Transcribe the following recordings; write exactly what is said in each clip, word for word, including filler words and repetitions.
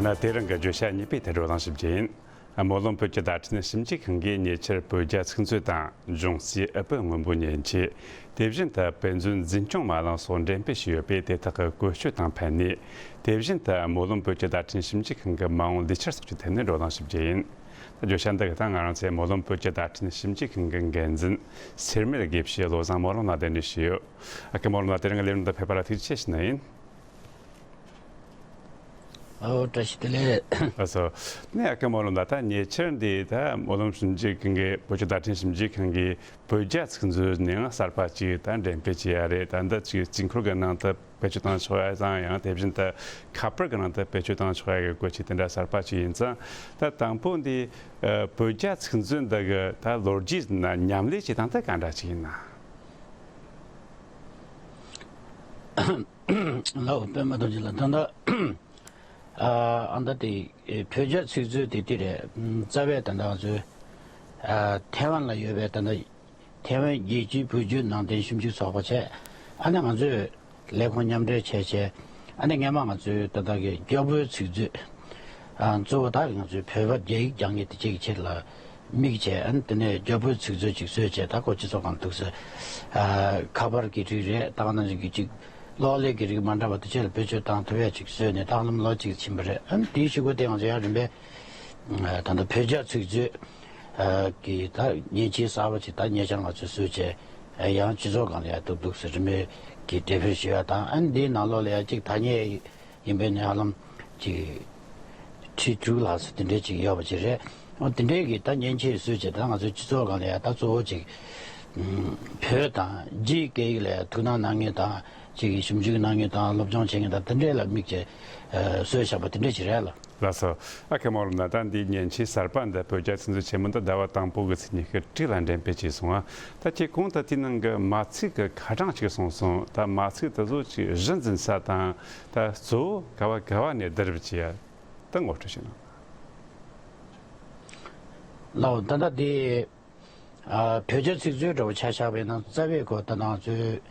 ན། དེ་རིང་གི་བརྗོད་བྱ་གཉིས་པའི་ཐད་བགྲོ་གླེང་ཞིབ་རྒྱས་ཡིན། སྨོན་ལམ་བོད་ཀྱི་བརྡ་འཕྲིན་ཞིབ་འཇུག་ཁང་གིས་ཉེ་ཆར་བོད་རྒྱ་ཚིག་མཛོད་དང་ལྗོངས་སའི་ཨུ་པུ་སྔོན་པོ་མཉེན་ཆས། དེ་བཞིན་དུ་དཔེ་མཛོད་འཛིན་སྐྱོང་མ་ལག་སོགས་འགྲེམས་སྤེལ་བྱས་ཡོད་པས། དེ་དག་གི་བཀོལ་སྤྱོད་དང་ཕན་ནུས། དེ་བཞིན་དུ་སྨོན་ལམ་བོད་ཀྱི་བརྡ་འཕྲིན་ཞིབ་འཇུག་ཁང་གི་མ་འོངས་ལས་འཆར་སོགས་ཀྱི་ཐད་ནས་བགྲོ་གླེང་ཞིབ་རྒྱས་ཡིན། ད་བརྗོད་བྱ་འདི་གི་སྟེང་ང་རང་ཚོས་སྨོན་ལམ་བོད་ཀྱི་བརྡ་འཕྲིན་ཞིབ་འཇུག་ཁང་གི་འགན་འཛིན་སེར་སྨད་དགེ་བཤེས་བློ་བཟང་སྨོན་ལམ་ལགས་གདན་འདྲེན་ཞུས་ཡོད། ཨ་ཁུ་སྨོན་ལམ་ལགས། དེ་རིང་གི་ལས་རིམ་འདི་ཕེབས་པ་ལ་ཐུགས་རྗེ་ཆེ་ཞུ་ནི་ཡིན། ཨོ། བཀྲ་ཤིས་བདེ་ལེགས། ལགས་སོ། ནས་ཨ་ཁུ་སྨོན་ལམ་ལགས། ད་ཉེ་ཆར་འདི་ད་སྨོན་ལམ་ཞིབ་འཇུག་ཁང་གི་བོད་ཀྱི་བརྡ་འཕྲིན་ཞིབ་འཇུག་ཁང་གིས་བོད་རྒྱ་ཚིག་མཛོད་ནས་ཡང་གསར་པ་ཅིག་ད་འགྲེམས་སྤེལ་བྱས་ཡ་རེད། ད་འདི་ཅིག་དཀྱིལ་འཁོར་གྱི་ནང་དུ་བེད་སྤྱོད་བཏང་ཆོག་ཡ་དང་། ཡང་དེ་བཞིན་དུ་ཁ་པར་གྱི་ནང་དུ་བེད་སྤྱོད་བཏང་ཆོག་ཡ་གི་བཀོལ་ཆས་དེ་འདྲ་གསར་པ་ཅིག་ཡིན་ཙང་། ད་དང་པོ་འདི་ཨ་བོད་རྒྱ་ཚིག་མཛོད་འདི་གི་ད་ལོ་རྒྱུས་ན་མཉམ་ལས་བྱེད་སྟངས་དེ་ག་འདྲ་ཅིག་ཡིན་ན། ལགས་སོ། པད་མ་རྡོ་རྗེ་ལགས། ད་ལྟ་ཨ་ཨ་ད་དེ་བོད་རྒྱ་ཚིག་མཛོད་དེ་དེ་རེད། རྩ་བའི་ད་ལྟ་ང་ཚོའི་ཨ་ཐའེ་ཝན་ལ་ཡོད་པའི་ད་ལྟ་ཐའེ་ཝན་རྒྱལ་སྤྱིའི་བོད་བརྒྱུད་ནང་བསྟན་ཞིབ་འཇུག་ཚོགས་པ་བྱས། ཨ་ནི་ང་ཚོས་ལས་ཁུངས་མཉམ་འབྲེལ་བྱས་བྱས། ཨ་ནི་སྔས་མ་ང་ཚོའི་ད་ལྟ་གི་རྒྱ་བོད་ཚིག་མཛོད། ཨ་གཙོ་བོ་ད་ང་ཚོའི་བོད་པ་རྒྱ་ཡིག་སྦྱང་མཁན་དེ་གཅིག་གི་ཆེད་ལ་དམིགས་བྱས། ཨ་ནི་དེ་ནས་རྒྱ་བོད་ཚིག་མཛོད་ཅིག་བཟོས་བྱས། ད་ཁོ་སྤྱི་ཚོགས་ཁང་འདུག་སེ། ཨ་ཁ་པར་གྱི་རིགས་རེད། ད་ག་ནང་བཞིན་གྱི་ཅིག་གློག་ཀླད་ཀྱི་རིགས་མ་འདྲ་བ་དེ་ཆེད་ལ་བེད་སྤྱོད་བཏང་ཐུབ་ཡ་ཅིག་བཟོས་ནས་ད་ལམ་ལོ་གཅིག་ཕྱིན་པ་རེད། ཨ་ནི་དེའི་གཞུག་གུ་དེ་ང་ཚོ་ཡང་རིམ་པས་ཨ་ད་ལྟ་བོད་རྒྱ་ཚིག་མཛོད་ཨ་གི་ད་མཉེན་ཆས་གསར་པ་ཅིག་ད་ཉེ་ཆར་ང་ཚོས་བཟོས་བྱས། ཨ་ཡང་སྤྱི་ཚོགས་སྒང་ལ་ཡང་འདུག་འདུག་སེ་རིམ་པས་ཀྱི་འགྲེམས་སྤེལ་ཞུ་ཡ་དང་། ཨ་ནི་འདིའི་ནང་ལོགས་ལ་ཡང་ཅིག་ཐ་སྙད་ཡིན་པའི་ནས་ཧ་ལམ་ཅིག་ཁྲི་དྲུག་ལྷག་ཙམ་དེ་འདྲས་ཅིག་ཡོད་པ་ཅིག་རེད། འོ་དེ་འདྲས་ཀྱི་ད་མཉེན་ཆས་བཟོས་བྱས། ད་ང་ཚོའི་སྤྱི་ཚོགས་སྒང་ལ་ཡང་ད་གཙོ་བོ་ཅིག་ཨམ་བོད་དང་རྒྱའི་སྐད་ཡིག་ལ་ཡང་ཐུགས་སྣང་གནང་མཁན་དང་། ཅིག་ཞིབ་འཇུག་གནང་མཁན་དང་། སློབ་སྦྱོང་བྱེད་མཁན་དང་། དེ་འདྲས་ལ་དམིགས་བྱས་ཨ་བཟོས་བཞག་པ་དེ་འདྲས་ཅིག་རེད་ལ། ལགས་སོ། ཨ་ཁུ་སྨོན་ལམ་ལགས། ད་འདིའི་མཉེན་ཆས་གསར་པ་འདི་བོད་རྒྱ་ཚིག་མཛོད་ཆེན་མོ་འདི་ཟླ་བ་དང་པོ་གི་ཚེས་ཉི་ཤུ་དྲུག་ལ་འགྲེམས་སྤེལ་བྱས་སོང་ང་། ད་ཁྱེད་གོང་དུ་དེའི་ནང་གི་མ་ཚིག་གི་ཁ་གྲངས་ཅིག་གསུངས་སོང་། ད་མ་ཚིག་དེ་ཚོ་ཅིག་གཞི་འཛིན་ས་དང་། ད་གཙོ་བོ་ག་བ་ག་བ་ནས་བསྡུ་རུབ་བྱས་ཡ་ད་ངོ་སྤྲོད་བྱེད་ན། ལགས་སོ། ད་ལྟ་དེ་ཨ་བོད་རྒྱ་ཚིག་མཛོད་འདྲ་བོ་ཆ་བཞག་པ་ཡིན་ན། རྩ་བའི་ཁོ་ད་ང་ཚོའི་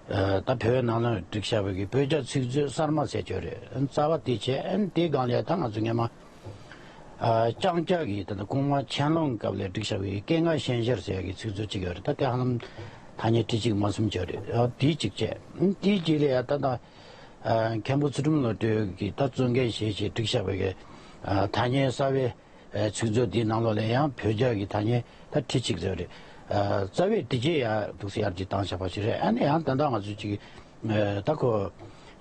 ཨ་ད་བོད་ནང་ལ་བསྒྲིགས་བཞག་པའི་གི་བོད་རྒྱ་ཚིག་མཛོད་གསར་མ་ཟེར་གྱི་ཡོད་རེད། རྩ་བ་དེ་བྱས། ཨ་ནི་དེའི་སྒང་ལ་ཡ་ད་ང་ཚོ་སྔས་མ་ཨ་ལྕང་སྐྱ་གི་ད་ལྟ་གོང་མ་ཆན་ལུང་སྐབས་ལ་བསྒྲིགས་བཞག་པའི་སྐད་ངག་ཞན་ཤར་ཟེར་ཡ་གི་ཚིག་མཛོད་ཅིག་ཡོད་རེད། ད་དེ་ཧ་ལམ་ཐ་སྙད་ཁྲི་གཅིག་མ་ཟིན་ཅིག་ཡོད་རེད། ཨ་དེ་གཅིག་བྱས། ཨ་ནི་དེའི་རྗེས་ལ་ཡ་ད་ད་ཨ་མཁན་པོ་ཚུལ་ཁྲིམས་བློ་གྲོས་ཀྱིས་ད་གཙོ་འགན་བཞེས་བྱས་བསྒྲིགས་བཞག་པའི་གི་ཨ་ཐ་སྙད་གསར་བའི་ཨ་ཚིག་མཛོད་འདིའི་ནང་ལོགས་ལ་ཡང་བོད་རྒྱ་གི་ཐ་སྙད་ད་ཁྲི་གཅིག་ཙམ་རེད། ཨ་རྩ་བའི་དེ་རྗེས་ཡང་འདུག་སེ་ཡར་རྒྱས་བཏང་བཞག་པ་ཞིག་རེད། ཨ་ནི་ཡང་ད་ལྟ་ང་ཚོས་ཅིག་ཨ་ད་ཁོ་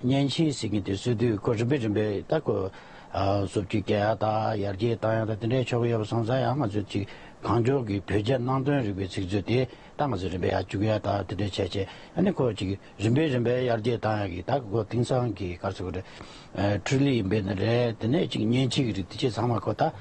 མཉེན་ཆས་ཟེར་མཁན་དེ་བཟོ་དུས་ཁོ་རིམ་པས་རིམ་པས་ད་ཁོ་ཨ་བཟོ་བཅོས་རྒྱག་ཡ་དང་། ཡར་རྒྱས་བཏང་ཡ་དང་། དེ་འདྲའི་ཕྱོགས་ཡོད་པ་སོང་ཙང་། ཡང་ང་ཚོས་ཅིག་གང་མགྱོགས་ཀྱི་བོད་རྒྱ་ནང་དོན་རིག་པའི་ཚིག་མཛོད་དེ་ད་ང་ཚོས་རིམ་པས་ཡར་བཅུག་ཡ་དང་། དེ་འདྲ་བྱས་བྱས། ཨ་ནི་ཁོ་ཅིག་རིམ་པས་རིམ་པས་ཡར་རྒྱས་བཏང་ཡག་གི་ད་ཁོ་དེང་སང་གི་ག་རེ་ཟེར་དགོས་རེད། ཨ་འཕྲུལ་ལས་ཡིན་པས་ན་རེད། དེ་ནས་ཅིག་མཉེན་ཆས་ཀྱི་རིགས་དེ་ཅིག་ཚང་མ་ཁོ་ད་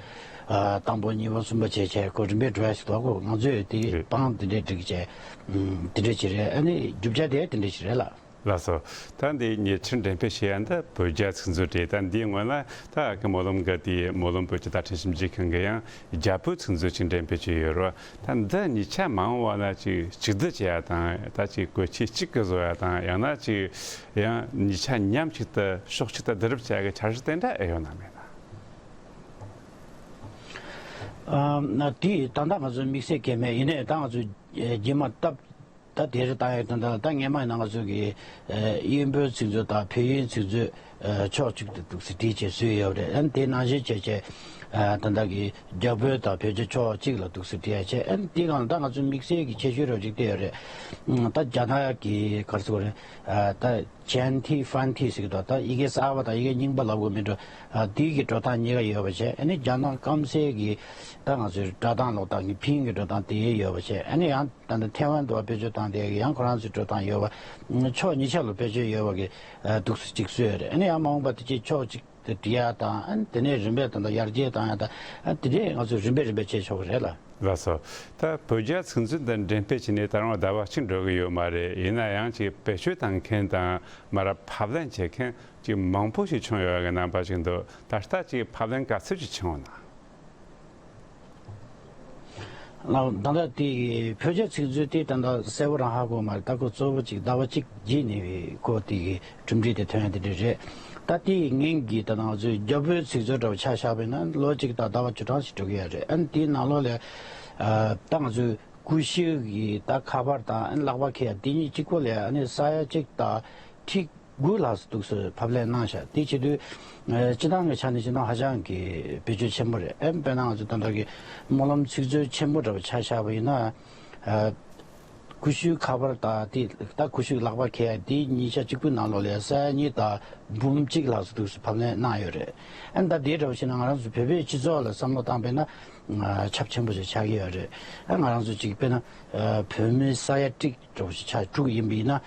ཨ་དང་པོ་གཉིས་པ་གསུམ་པ་བྱས་བྱས་ཁོ་རིམ་པས་འགྲོ་ཡག་ཞིག་འདུག་ཁོ་ང་ཚོས་དེ་རེད། དཔང་དེ་འདྲས་སྒྲིག་བྱས། ཨ་དེ་འདྲས་ཅིག་རེད། ཨ་ནི་རྒྱུ་ཆ་དེ་དེ་འདྲས་ཅིག་རེད་ལགས། ལགས་སོ། ད་འདི་ཉེ་ཆར་འགྲེམས་སྤེལ་བྱེད་ཡ་འདི་བོད་རྒྱ་ཚིག་མཛོད་རེད། ད་འདིའི་སྔོན་ལ་ད་ཨ་ཁུ་སྨོན་ལམ་གྱིས་དེའི་སྨོན་ལམ་བོད་ཀྱི་བརྡ་འཕྲིན་ཞིབ་འཇུག་ཁང་གིས་ཡང་རྒྱ་བོད་ཚིག་མཛོད་ཅིག་འགྲེམས་སྤེལ་བྱས་ཡོད་རེད། ད་འདི་གཉིས་ཆ་མ་འོངས་པ་ན་ཅིག་གཅིག་བསྡུ་བྱེད་ཡ་དང་། ད་ཅིག་བཀོལ་ཆས་གཅིག་གི་བཟོ་ཡ་དང་། ཡང་ན་ཅིག་ཡང་གཉིས་ཆ་མཉམ་གཅིག་ཏུ་ཕྱོགས་གཅིག་ཏུ་བསྡུ་རུབ་བྱེད་ཡ་གི་འཆར་གཞི་དེ་འདྲ་ཨེ་ཡོད་ན་མེད་ན། ཨ་ན་དེ་ད་ལྟ་ང་ཚོ་དམིགས་བསལ་གང་ཡང་མེད། ཡིན་ནའི་ད་ང་ཚོ་རྗེས་མ་སྟབས་ད་དེ་རེད་བཏང་ཡོད་དོན་དག་ལ། ད་སྔས་མ་ཡིན་ན་ང་ཚོ་གི་ཨ་དབྱིན་བོད་ཚིག་མཛོད་དང་བོད་དབྱིན་ཚིག་མཛོད་ཨ་ཕྱོགས་གཅིག་ཏུ་འདུག་སེ་བསྒྲིགས་བྱས་བཟོས་ཡོད་རེད། ཨ་ནི་དེ་ནང་བཞིན་བྱས་བྱས་ཨ་ད་ལྟ་གི་རྒྱ་བོད་དང་བོད་རྒྱ་ཕྱོགས་གཅིག་ལ་འདུག་སེ་བསྒྲིགས་བྱས། ཨ་ནི་དེའི་སྒང་ལ་ད་ང་ཚོ་དམིགས་བསལ་གྱི་ཁྱད་ཆོས་རོ་གཅིག་དེ་ཡོད་རེད། ཨ་ད་རྒྱ་ནག་གི་ག་རེ་ཟེར་དགོས་རེད། ཨ་ད་ཇན་ཐི་ཧྥན་ཐི་ཟེར་གི་འདུག་ད་ཡི་གེ་གསར་པ་དང་ཡི་གེ་རྙིང་པ་ལབ་དགོས་མིན་འགྲོ། ཨ་དེའི་གི་འགྲོ་སྟངས་གཉིས་ཀ་ཡོད་པ་བྱས། ཨ་ནི་རྒྱ་ནག་སྐམ་སའི་གི་ད་ང་ཚོའི་སྒྲ་གདངས་ཀློག་སྟངས་ཀྱི་ཕིང་གི་འགྲོ་སྟངས་དེ་ཡོད་པ་བྱས། ཨ་ནི་ཡང་ད་ལྟ་ཐའེ་ཝན་དུ་བ་བེད་སྤྱོད་བཏང་དེ་ཡང་ཁོ་རང་ཚོའི་འགྲོ་སྟངས་ཡོད་པ། ཕྱོགས་གཉིས་ཆ་ལ་བེད་སྤྱོད་ཡོད་པ་གི་ཨ་འདུག་སེ་གཅིག་བཟོས་ཡོད་རེད། ཨ་ནི་ཡང་མ་འོངས་པ་དེ་ཅིག་ཕྱོགས་གཅིག་ཏུ་བསྒྲིགས་ཡ་དང་། ཨ་ནི་དེ་ནས་རིམ་པས་ད་ལྟ་ཡར་རྒྱས་བཏང་ཡ་དང་། ཨ་དེ་འདྲས་ང་ཚོས་རིམ་པས་རིམ་པས་བྱས་ཆོག་གི་རེད་ལ། ལགས་སོ། ད་བོད་རྒྱ་ཚིག་མཛོད་འདི་འགྲེམས་སྤེལ་བྱས་ནས་ད་རུང་ཟླ་བ་གཅིག་འགྲོ་གི་ཡོད་མ་རེད། ཡིན་ན་ཡང་ཅིག་བེད་སྤྱོད་བཏང་མཁན་དང་མར་ཕབ་ལེན་བྱེད་མཁན་ཅིག་མང་པོ་ཞིག་བྱུང་ཡོད་པའི་རྣམ་པ་ཞིག་འདུག་ད་ལྟ་ཅིག་ཕབ་ལེན་ག་ཚོད་ཅིག་བྱུང་ཡོད་ན། ལགས། ད་ལྟ་དེ་བོད་རྒྱ་ཚིག་མཛོད་དེ་ད་ལྟ་གསལ་པོ་རང་ཧ་གོ་མ་རེད། ད་ཁོ་གཙོ་བོ་ཅིག་ཟླ་བ་གཅིག་རྗེས་ནས་ཁོ་དེ་གི་གྲུབ་འབྲས་དེ་ཐོན་ཡ་དེ་འདྲ་རེད། ད་དེའི་སྔོན་གྱི་ད་ལྟ་ང་ཚོའི་རྒྱ་བོད་ཚིག་མཛོད་འདྲ་བོ་ཆ་བཞག་པ་ཡིན་ན་ལོ་གཅིག་དང་ཟླ་བ་བཅུ་གྲངས་ཤིག་འགྲོ་གི་ཡོད་རེད། ཨ་ནི་དེའི་ནང་ལོགས་ལ་ཨ་ད་ང་ཚོའི་ཀུ་ཤུ་གི་ད་ཁ་པར་དང་ཨ་ནི་ལག་པ་འཁྱེར་ཡ་དེ་གཉིས་གཅིག་པོ་ལ་ཨ་ནི་ས་ཡ་གཅིག་དང་ཁྲི་དགུ་ལྷག་ཙམ་འདུག་སེ་ཕབ་ལེན་གནང་ཤག་དེ་བྱེད་དུས་ཨ་སྤྱི་བཏང་གི་ཆ་ནས་བྱས་ན་ཧ་ཅང་གི་བེད་སྤྱོད་ཆེན་པོ་རེད། ཨ་ནི་དཔེར་ན་ང་ཚོ་ད་ལྟ་གི་སྨོན་ལམ་ཚིག་མཛོད་ཆེན་པོ་འདྲ་བོ་ཆ་བཞག་པ་ཡིན་ན། ཨ་ཀུ་ཤུའི་ཁ་པར་དང་དེ་ད་ཀུ་ཤུའི་ལག་པ་འཁྱེར་ཡ་དེ་གཉིས་ཆ་གཅིག་པུའི་ནང་ལོགས་ལ་ས་ཡ་གཉིས་དང་འབུམ་གཅིག་ལྷག་ཙམ་འདུག་སེ་ཕབ་ལེན་གནང་ཡོད་རེད། ཨ་ནི་ད་དེ་འདྲ་བོ་བྱས་ན་ང་རང་ཚོ་བོད་པའི་སྤྱི་ཚོགས་ལ་བསམ་བློ་བཏང་པས་ན་ཨ་ཁྱབ་ཆེན་པོ་ཞིག་ཆགས་ཀྱི་ཡོད་རེད། ཨ་ང་རང་ཚོ་ཅིག་དཔེར་ན་ཨ་བོད་མི་ས་ཡ་གཅིག་འདྲ་བོ་ཞིག་ཆགས་བཅུག་ཡིན་པ་ཡིན་ན།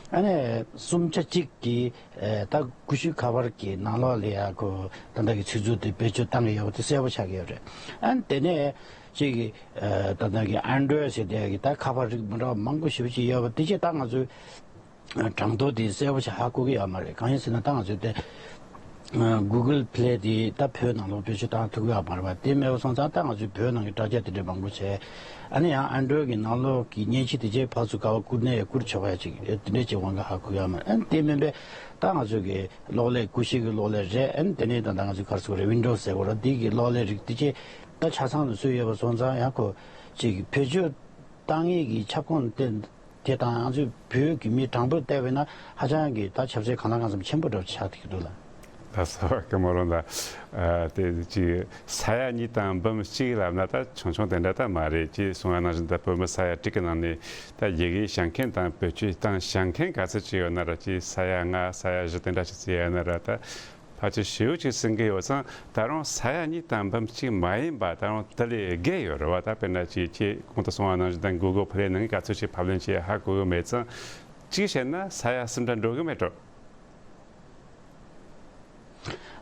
ཨ་ནི་སུམ་ཆ་གཅིག་གིས་ཨ་ད་ཀུ་ཤུ་ཁ་པར་གྱི་ནང་ལོགས་ལ་ཡ་ཁོ་ད་ལྟ་གི་ཚིག་མཛོད་དེ་བེད་སྤྱོད་བཏང་གི་ཡོད་པ་དེ་གསལ་པོ་ཆགས་ཀྱི་ཡོད་རེད། ཨ་ནི་དེ་ནས་ཅིག་ཨ་ད་ལྟ་གི་ཨན་ཌོ་ཡེཌ་ཟེར་དེ་གི་ད་ཁ་པར་རིགས་མི་འདྲ་བ་མང་པོ་ཞེ་པོ་ཅིག་ཡོད་པ་དེ་ཅིག་ད་ང་ཚོས་གྲངས་ཐོ་དེ་གསལ་པོ་ཞིག་ཧ་གོ་གི་ཡོད་མ་རེད། གང་ཡིན་ཟེར་ན་ད་ང་ཚོས་དེ་Google Play དེ་ད་བོད་ནང་ལོགས་བེད་སྤྱོད་བཏང་ཐུབ་ཀྱི་ཡོད་མ་རེད་པ། དེ་མེད་པ་སོང་ཙང་ད་ང་ཚོས་བོད་ནང་གི་དྲ་རྒྱ་དེ་འདྲ་མང་པོ་བྱས། ཨ་ནི་ཡང་ཨན་ཌོ་ཡེཌ་གི་ནང་ལོགས་ཀྱི་མཉེན་ཆས་དེ་ཚོ་ཕར་ཚུར་ག་པར་བསྐུར་ནས་བསྐུར་ཆོག་པ་ཅིག་དེ་འདྲ་ཅིག་དབང་གིས་ཧ་གོ་ཡོད་མ་རེད། ཨ་ནི་དེ་མིན་པའི་ད་ང་ཚོ་གི་གློག་ཀླད་ཀུ་ཤུ་གི་གློག་ཀླད་རེད། ཨ་ནི་དེ་ནས་ད་ལྟ་ང་ཚོས་ག་རེ་ཟེར་དགོས་རེད། Windows ཟེར་དགོས་རེད། དེ་གི་གློག་ཀླད་རིགས་དེ་ཚོ་ད་ཆ་ཚང་དུ་ཚུད་ཡོད་པ་སོང་ཙང་ཡང་ཁོ་ཅིག་བེད་སྤྱོད་བཏང་ཡས་ཀྱི་ཁྱབ་ཁོངས་དེ་དེ་དང་ང་ཚོའི་བོད་ཀྱི་མི་གྲངས་འབོར་བལྟས་པས་ན་ཧ་ཅང་གི་ད་ཁྱབ་ཚད་གང་ལ་གང་འཚམ་ཆེན་པོ་འདྲ་བོ་ཆགས་ཐུབ་ཀྱི་འདུག་ལ། ད་གསར་བ་སྐུ་ངོ་རང་ལ་ཨ་དེ་ཅིག་ས་ཡ་གཉིས་དང་འབུམ་གཅིག་ལབ་ན་ད་ཆུང་ཆུང་དེ་འདྲ་ད་མ་རེད། ཅེས་གསུངས་པ་ནང་བཞིན་ད་བོད་མི་ས་ཡ་དྲུག་གི་ནང་ནས་ད་ཡི་གེ་ཤེས་མཁན་དང་བེད་སྤྱོད་བཏང་ཤེས་མཁན་ག་ཚོད་ཅིག་ཡོད་ན་ར། ཅིག་ས་ཡ་ལྔ་ས་ཡ་བཞི་དེ་འདྲ་ཅིག་ཅིག་ཡོད་ན་ར། ད་ཕལ་ཆེར་ཞེ་པོ་ཅིག་ཟིན་གྱི་ཡོད་ཙང་ད་རུང་ས་ཡ་གཉིས་དང་འབུམ་གཅིག་མ་ཡིན་པ་ད་རུང་དེ་ལས་བརྒལ་ཡོད་རེད་བ། ད་དཔེར་ན་ཅིག་ཁྱེད་གོང་དུ་གསུངས་པ་ནང་བཞིན་ད་Google Play ནང་ག་ཚོད་ཅིག་ཕབ་ལེན་བྱས་ཧ་གོ་གི་མེད་ཙང་། གཅིག་བྱས་ན་ས་ཡ་གསུམ་འདྲ་འགྲོ་གི་མེད་འགྲོ།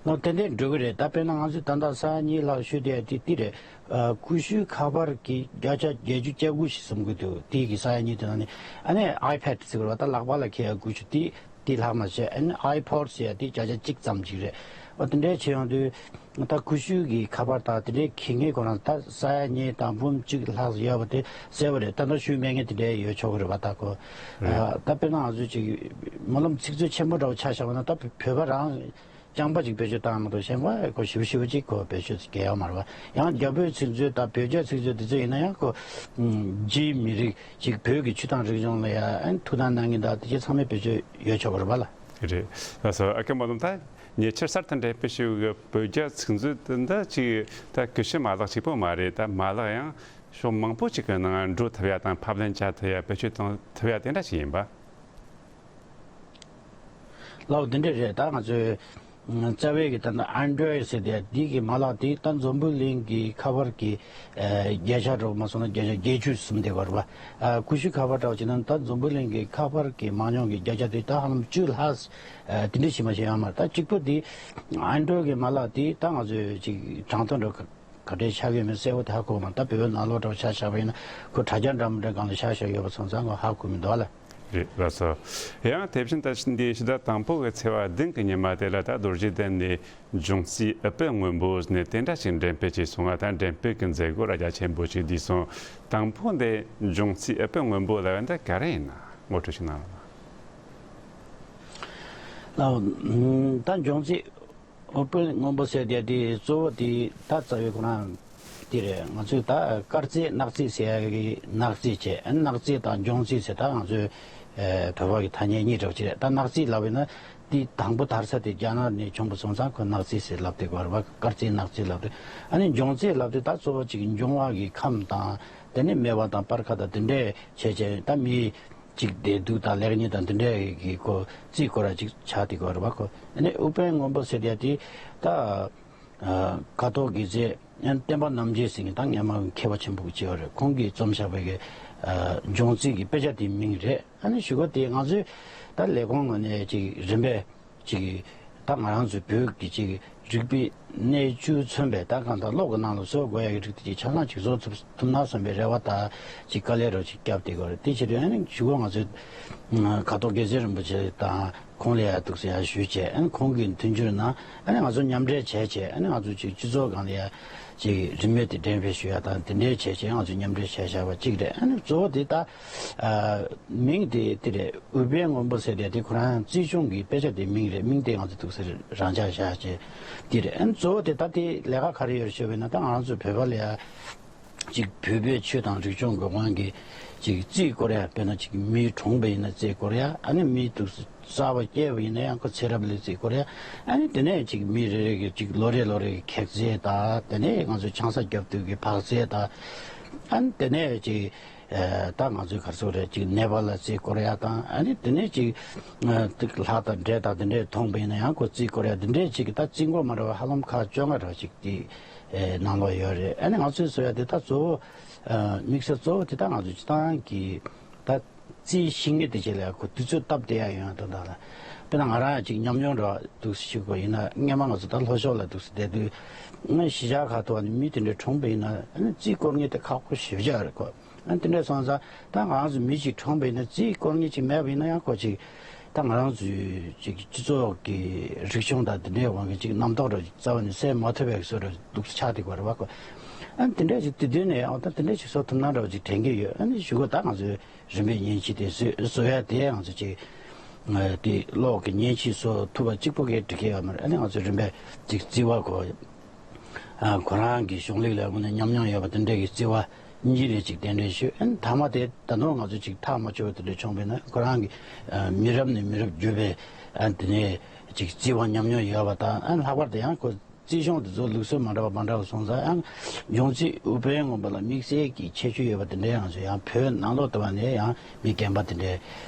ལགས། ཏན་ཏན་འགྲོ་གི་རེད། ད་དཔེར་ན་ང་ཚོས་ད་ལྟ་ས་ཡ་གཉིས་ལྷག་ཞུས་བསྡད་དེ་འདི་རེད། ཨ་ཀུ་ཤུའི་ཁ་པར་གྱི་བརྒྱ་ཆ་བརྒྱད་ཅུ་གྱ་དགུ་ཞིག་བཟུང་གི་འདུག་དེ་གི་ས་ཡ་གཉིས་དེ་ནང་ནས། ཨ་ནི་ཨའི་པེཌ་ཟེར་བ་ད་ལག་པ་ལ་འཁྱེར་ཡ་ཀུ་ཤུ་དེ་དེ་ལྷག་མ་བྱས། ཨ་ནི་ཨའི་པོཌ་ཟེར་ཡ་དེ་བརྒྱ་ཆ་གཅིག་ཙམ་ཅིག་རེད། ཨ་དེ་འདྲའི་བྱས་ཡོང་དུས་ད་ཀུ་ཤུ་གི་ཁ་པར་དང་དེ་འདྲའི་འཁྱེར་མཁན་ཁོ་རང་ད་ས་ཡ་གཉིས་དང་འབུམ་གཅིག་ལྷག་ཡོད་པ་དེ་གསལ་པོ་རེད། ད་ལྟ་ཞུས་མེད་མཁན་དེ་འདྲའི་ཡོད་ཆོག་གི་རེད་པ། ད་ཁོ་རེད། ཨ་ད་དཔེར་ན་ང་ཚོས་ཅིག་སྨོན་ལམ་ཚིག་མཛོད་ཆེན་པོ་འདྲ་བོ་ཆ་བཞག་པ་ན་ད་བོད་པ་རང་རྐྱང་པ་ཅིག་བེད་སྤྱོད་བཏང་མ་གཏོགས་གཞན་པ་ཁོ་ཞེ་པོ་ཞེ་པོ་ཅིག་ཁོ་བེད་སྤྱོད་བྱེད་ཡོད་མ་རེད་པ། ཡང་རྒྱ་བོད་ཚིག་མཛོད་དང་བོད་རྒྱ་ཚིག་མཛོད་དེ་ཚོ་ཡིན་ན་ཡང་ཁོ་ཨམ་རྒྱའི་མི་རིགས་ཅིག་བོད་ཀྱི་ཆོས་དང་རིག་གཞུང་ལ་ཡང་ཨ་ཐུགས་སྣང་གནང་མཁན་དང་དེ་ཚོ་ཚང་མས་བེད་སྤྱོད་ཡོད་ཆོག་གི་རེད་པ་ལགས། རེད། ལགས་སོ། ཨ་ཁུ་སྨོན་ལམ། ད་ཉེ་ཆར་གསར་དུ་འདྲེན་སྤེལ་ཞུས་པའི་བོད་རྒྱ་ཚིག་མཛོད་འདི་ཅིག་ད་ཀུ་ཤུ་མ་ལག་གཅིག་པོ་མ་རེད། ད་མ་ལག་ཡང་ཕྱོགས་མང་པོ་ཅིག་གི་ནང་འགྲོ་ཐུབ་ཡ་དང་ཕབ་ལེན་བྱ་ཐུབ་ཡ་བེད་སྤྱོད་གཏོང་ཐུབ་ཡ་དེ་འདྲ་ཞིག་ཡིན་པ། ལགས། འདི་འདྲ་རེད། ད་ང་ཚོའི་རྩ་བའི་གི་ད་ལྟ་ཨན་ཌོ་རོ་ཌི་ཟེར་དེ་འདི་གི་མ་ལག་དེ་ད་འཛམ་བུ་གླིང་གི་ཁ་པར་གི་ཨ་བརྒྱ་ཆ་འདྲ་བོ་མ་སོང་ན་བརྒྱ་ཆ་བརྒྱད་ཅུ་ཟིན་བསྡད་ཡོད་རེད་པ། ཨ་ཀུ་ཤུ་ཁ་པར་འདྲ་བོ་བྱས་ན་ད་འཛམ་བུ་གླིང་གི་ཁ་པར་གི་མང་ཉུང་གི་བརྒྱ་ཆ་དེ་ད་ཧ་ལམ་བཅུ་ལྷག་ཨ་དེ་འདྲ་ཞིག་མ་ཞིག་ཡོད་མ་རེད། ད་གཅིག་པོ་དེ་ཨན་ཌོ་རོ་ཌི་གི་མ་ལག་དེ་ད་ང་ཚོས་ཅིག་གྲངས་ཐོ་འདྲ་བོ་ག་ག་འདྲས་ཆགས་ཡོད་མེད་གསལ་པོ་ད་ཧ་གོ་མ། ད་བོད་པའི་ནང་ལོགས་འདྲ་བོ་ཆ་བཞག་པ་ཡིན་ན་ཁོ་དྲ་རྒྱ་འདྲ་མི་འདྲ་སྒང་ལ་ཆ་བཞག་ཡོད་པ་སོང་ཙང་ཁོ་ཧ་གོ་མི་འདུག་ལ། རེད། ལགས་སོ། ཡང་དེ་བཞིན་ད་འདི་ཕྱི་ཟླ་དང་པོ་གི་ཚེས་པ་བདུན་གྱི་ཉི་མ་དེ་ལ་ད་རྡོ་རྗེ་གདན་ནས་འབྱུང་རྩིས་ཨུཏྤལ་སྔོན་པོ་ནས་དེ་འདྲ་ཞིག་འགྲེམས་སྤེལ་བྱས་སོང་ང་། ད་འགྲེམས་སྤེལ་གྱི་མཛད་སྒོ་ར་རྒྱ་ཆེན་པོ་ཞིག་བསྡུས་སོང་། དང་པོ་འདི་འབྱུང་རྩིས་ཨུཏྤལ་སྔོན་པོ་ལབ་ཡ་འདི་ག་རེ་ཡིན་ན་ངོ་སྤྲོད་ཞིག་གནང་རོགས། ལགས། ད་འབྱུང་རྩིས་ཨུཏྤལ་སྔོན་པོ་ཟེར་དེ་དེ་གཙོ་བོ་དེ་ད་རྩ་བའི་ཁོ་རང་དེ་རེད། ང་ཚོས་ད་དཀར་རྩིས་སྣག་རྩིས་ཟེར་ཡ་གི་སྣག་རྩིས་བྱས། ཨ་སྣག་རྩིས་དང་འབྱུང་རྩིས་ཟེར་ད་ང་ཚོའི་ཨ་བོད་པ་གི་ཐ་སྙད་གཉིས་འདྲ་བོ་ཅིག་རེད། ད་སྣག་རྩིས་ལབ་ཡིན་ན་དེ་དང་པོ་དར་ས་དེ་རྒྱ་ནག་ནས་བྱུང་བ་སོང་ཙང་ཁོ་སྣག་རྩིས་ཟེར་ལབ་བསྡད་ཀྱི་ཡོད་རེད་པ། དཀར་རྩིས་སྣག་རྩིས་ལབ་དུས། ཨ་ནི་འབྱུང་རྩིས་ལབ་དུས་ད་གཙོ་བོ་ཅིག་འབྱུང་བ་གི་ཁམས་དང་དེ་ནས་སྨེ་བ་དང་སྤར་ཁ་དང་དེ་འདྲས་བྱས་བྱས་ད་མི་གཅིག་བདེ་སྡུག་དང་ལེགས་ཉེས་དང་འདི་འདྲའི་གི་ཁོ་རྩིས་སྐོར་ར་ཅིག་ཆགས་བསྡད་ཀྱི་ཡོད་རེད་པ། ཁོ་ཨ་ནི་ཨུཏྤལ་སྔོན་པོ་ཟེར་ཡ་དེ་ད་ཨ་ཀཿཐོག་དགེ་རྩེ་ཨ་ནི་བསྟན་པ་རྣམ་རྒྱལ་ཟེར་མཁན་ད་སྔོན་མ་མཁས་པ་ཆེན་པོ་ཅིག་ཡོད་རེད། ཁོང་གིས་རྩོམ་བཞག་པའི་གི་ཨ་འབྱུང་རྩིས་ཀྱི་དཔེ་ཆ་དེའི་མིང་རེད། ཨ་ནི་གཞུག་གུ་དེ་ང་ཚོས་ད་ལས་ཁུངས་ངོས་ནས་ཅིག་རིམ་པས་ཅིག་ད་ང་རང་ཚོའི་བོད་ཀྱི་ཅིག་རིག་པའི་ གནས་བཅུ་མཚོན་པའི་ད་གང་ལྟར་གློག་གི་ནང་ལ་བཟོ་དགོས་ཡ་གི་རིགས་དེ་ཅིག་ཆ་ཚང་ཅིག་བཟོ་ཐུབ་ཐུབ་ན་བསམ་པའི་རེ་བ་ད་ཅིག་དཀའ་ལས་རོགས་ཅིག་བརྒྱབ་བསྡད་ཀྱི་ཡོད་རེད། དེ་ཕྱིར་ཡང་ནི་གཞུག་གུ་ང་ཚོས་ཁ་དོག་དགེ་མཚན་རིན་པོ་ཆེ་དང་ཁོང་ལ་ཡ་འདུག་སེ་ཡ་ཞུས་བྱས། ཨ་ནི་ཁོང་གི་མཐུན་འགྱུར་ནང་ཨ་ནི་ང་ཚོ་མཉམ་འབྲེལ་བྱས་བྱས། ཨ་ནི་ང་ཚོ་ཅིག་སྤྱི་ཚོགས་སྒང་ལ་ཡ་ཅིག་རིན་མེད་དེ་འགྲེམས་སྤེལ་ཞུ་ཡ་དང་དེ་འདྲའི་བྱས་བྱས་ང་ཚོ་མཉམ་འབྲེལ་བྱས་བཞག་པ་གཅིག་རེད། ཨ་ནི་གཙོ་བོ་དེ་ད་ཨ་མིང་དེ་དེ་རེད། ཨུཏྤལ་སྔོན་པོ་ཟེར་དེ་དེ་ཁོ་རང་རྩིས་གཞུང་གི་དཔེ་ཆ་དེ་མིང་རེད། མིང་དེ་ང་ཚོ་འདུག་སེ་རང་འཇགས་བཞག་བྱས་དེ་རེད། ཨ་ནི་གཙོ་བོ་དེ་ད་དེ་ལས་ཀ་ག་རེ་ཡོད་རེད་ཞུས་པ་ཡིན་ན། ད་ང་ཚོ་བོད་པ་ལ་ཡ་ཅིག་བོད་པའི་ཆོས་དང་རིག་གཞུང་གི་དབང་གིས་ཅིག་རྩིས་སྐོར་ཡ། དཔེར་ན་ཅིག་མི་གྲོངས་པ་ཡིན་ན་རྩིས་སྐོར་ཡ། ཨ་ནི་མི་འདུག་སེ་གསར་པ་སྐྱེས་པ་ཡིན་ན་ཡང་ཁོ་ཚེ་རབས་ལ་རྩིས་སྐོར་ཡ། ཨ་ནི་དེ་ནས་ཅིག་མི་རེ་རེ་གི་ཅིག་ལོ་རེ་ལོ་རེ་གི་གེགས་རྩིས་དང་། དེ་ནས་ང་ཚོ་ཆང་ས་རྒྱབ་དུས་ཀྱི་བག་རྩིས་དང་། ཨ་ནི་དེ་ནས་ཅིག་ཨ་ད་ང་ཚོའི་ག་རེ་ཟེར་དགོས་རེད། ཅིག་ནད་པ་ལ་རྩིས་སྐོར་ཡ་དང་། ཨ་ནི་དེ་ནས་ཅིག་ཨ་ལྷ་དང་འདྲེ་དང་དེ་འདྲས་མཐོང་པ་ཡིན་ན་ཡང་ཁོ་རྩིས་སྐོར་ཡ། དེ་འདྲས་ཅིག་གི་ད་རྩིས་འགོ་མ་འདྲ་བ་ཧ་ལམ་ཁག་བཅོ་ལྔ་འདྲ་བ་ཅིག་དེ་ཨེ་ནང་ལོགས་ཡོད་རེད། ཨ་ནི་ང་ཚོས་བཟོ་ཡ་དེ་ད་གཙོ་བོ་ཨ་དམིགས་བསལ་གཙོ་བོ་དེ་ད་ང་ཚོ་སྤྱི་བཏང་གི་ད་རྩིས་ཤེས་མཁན་དེ་ཅིག་ལ་ཁོ་དུས་ཚོད་སྟབས་བདེ་ཡ་ཡོང་ཡ་དོན་དག་ལ། དཔེར་ན་ང་རང་ཡང་ཅིག་ཉམས་མྱོང་འདྲ་བ་འདུག་སེ་ཞུ་དགོས་ཡིན་ན། སྔན་མ་ང་ཚོ་ད་ལྷོ་ཕྱོགས་ལ་འདུག་སེ་བསྡད་དུས་ང་གཞིས་ཆགས་ཁག་ཏུ་བ་ནི་མི་དེ་འདྲ་གྲོངས་པ་ཡིན་ན་ཨ་ནི་རྩིས་སྐོར་མཁན་དེ་ཁག་པོ་ཞེ་པོ་ཅིག་རེད་ཁོ། ཨ་ནི་དེ་འདྲ་སོང་ཙང་ད་ང་རང་ཚོ་མི་གཅིག་གྲོངས་པ་ཡིན་ན་རྩིས་སྐོར་མཁན་གཅིག་མེད་པ་ཡིན་ན་ཡང་ཁོ་ཅིག་ད་ང་རང་ཚོའི་ཅིག་སྤྱི་ཚོགས་ཀྱི་རིག་གཞུང་དང་དེ་འདྲའི་དབང་གིས་ཅིག་རྣམ་རྟོག་འདྲ་རྩ་བ་ནས་སེལ་མ་ཐུབ་པའི་བཟོ་འདྲ་འདུག་སེ་ཆགས་བསྡད་ཀྱི་ཡོད་རེད་བ་ཁོ། ཨ་ནི་དེ་འདྲ་ཅིག་དུས་སྟོན་ནས་ཨ་ད་དེ་འདྲ་ཅིག་བཟོ་ཐུབ་ན་འདྲ་བ་ཅིག་དྲན་གྱི་ཡོད། ཨ་ནི་གཞུག་གུ་ད་ང་ཚོས་རིམ་པས་མཉེན་ཆས་དེ་བཟོ་བཟོ་ཡ་དེ་ང་ཚོ་ཅིག་ཨ་དེ་གློག་གི་མཉེན་ཆས་བཟོ་ཐུབ་པ་གཅིག་པོ་གིས་འགྲིག་གི་ཡོད་མ་རེད། ཨ་ནི་ང་ཚོ་རིམ་པས་ཅིག་རྩིས་པ་ཁོ། ཨ་ཁོ་རང་གི་གཞུང་ལུགས་ལ་དངོས་གནས་ཉམས་མྱོང་ཡོད་པ་དེ་འདྲ་གི་རྩིས་པ་གཉིས་རེ་ཅིག་གདན་འདྲེན་ཞུས། ཨ་ནི་མཐའ་མ་དེ་ད་དུང་ང་ཚོ་ཅིག་ཐག་མ་ཆོད་པ་དེ་འདྲ་བྱུང་བས་ན་ཁོ་རང་གི་ཨ་མི་རབས་ནས་མི་རབས་བརྒྱུད་པའི་ཨ་དེ་ནས་ཅིག་རྩིས་པ་ཉམས་མྱོང་ཡོད་པ་དང་། ཨ་ལྷག་པར་དུ་ཡང་ཁོ་རྩིས་གཞུང་དེ་ཚོ་ལུགས་སྲོལ་མ་འདྲ་བ་མ་འདྲ་བ་སོང་ཙང་། ཡང་ཡོངས་རྩིས་ཨུཏྤལ་སྔོན་པོ་ལ་དམིགས་བསལ་གྱི་ཁྱད་ཆོས་ཡོད་པ་དེ་འདྲ་ཡང་ཡང་བོད་ནང་ལོགས་དུ་བ་ནས་ཡང་མི་རྒན་པ་དེ་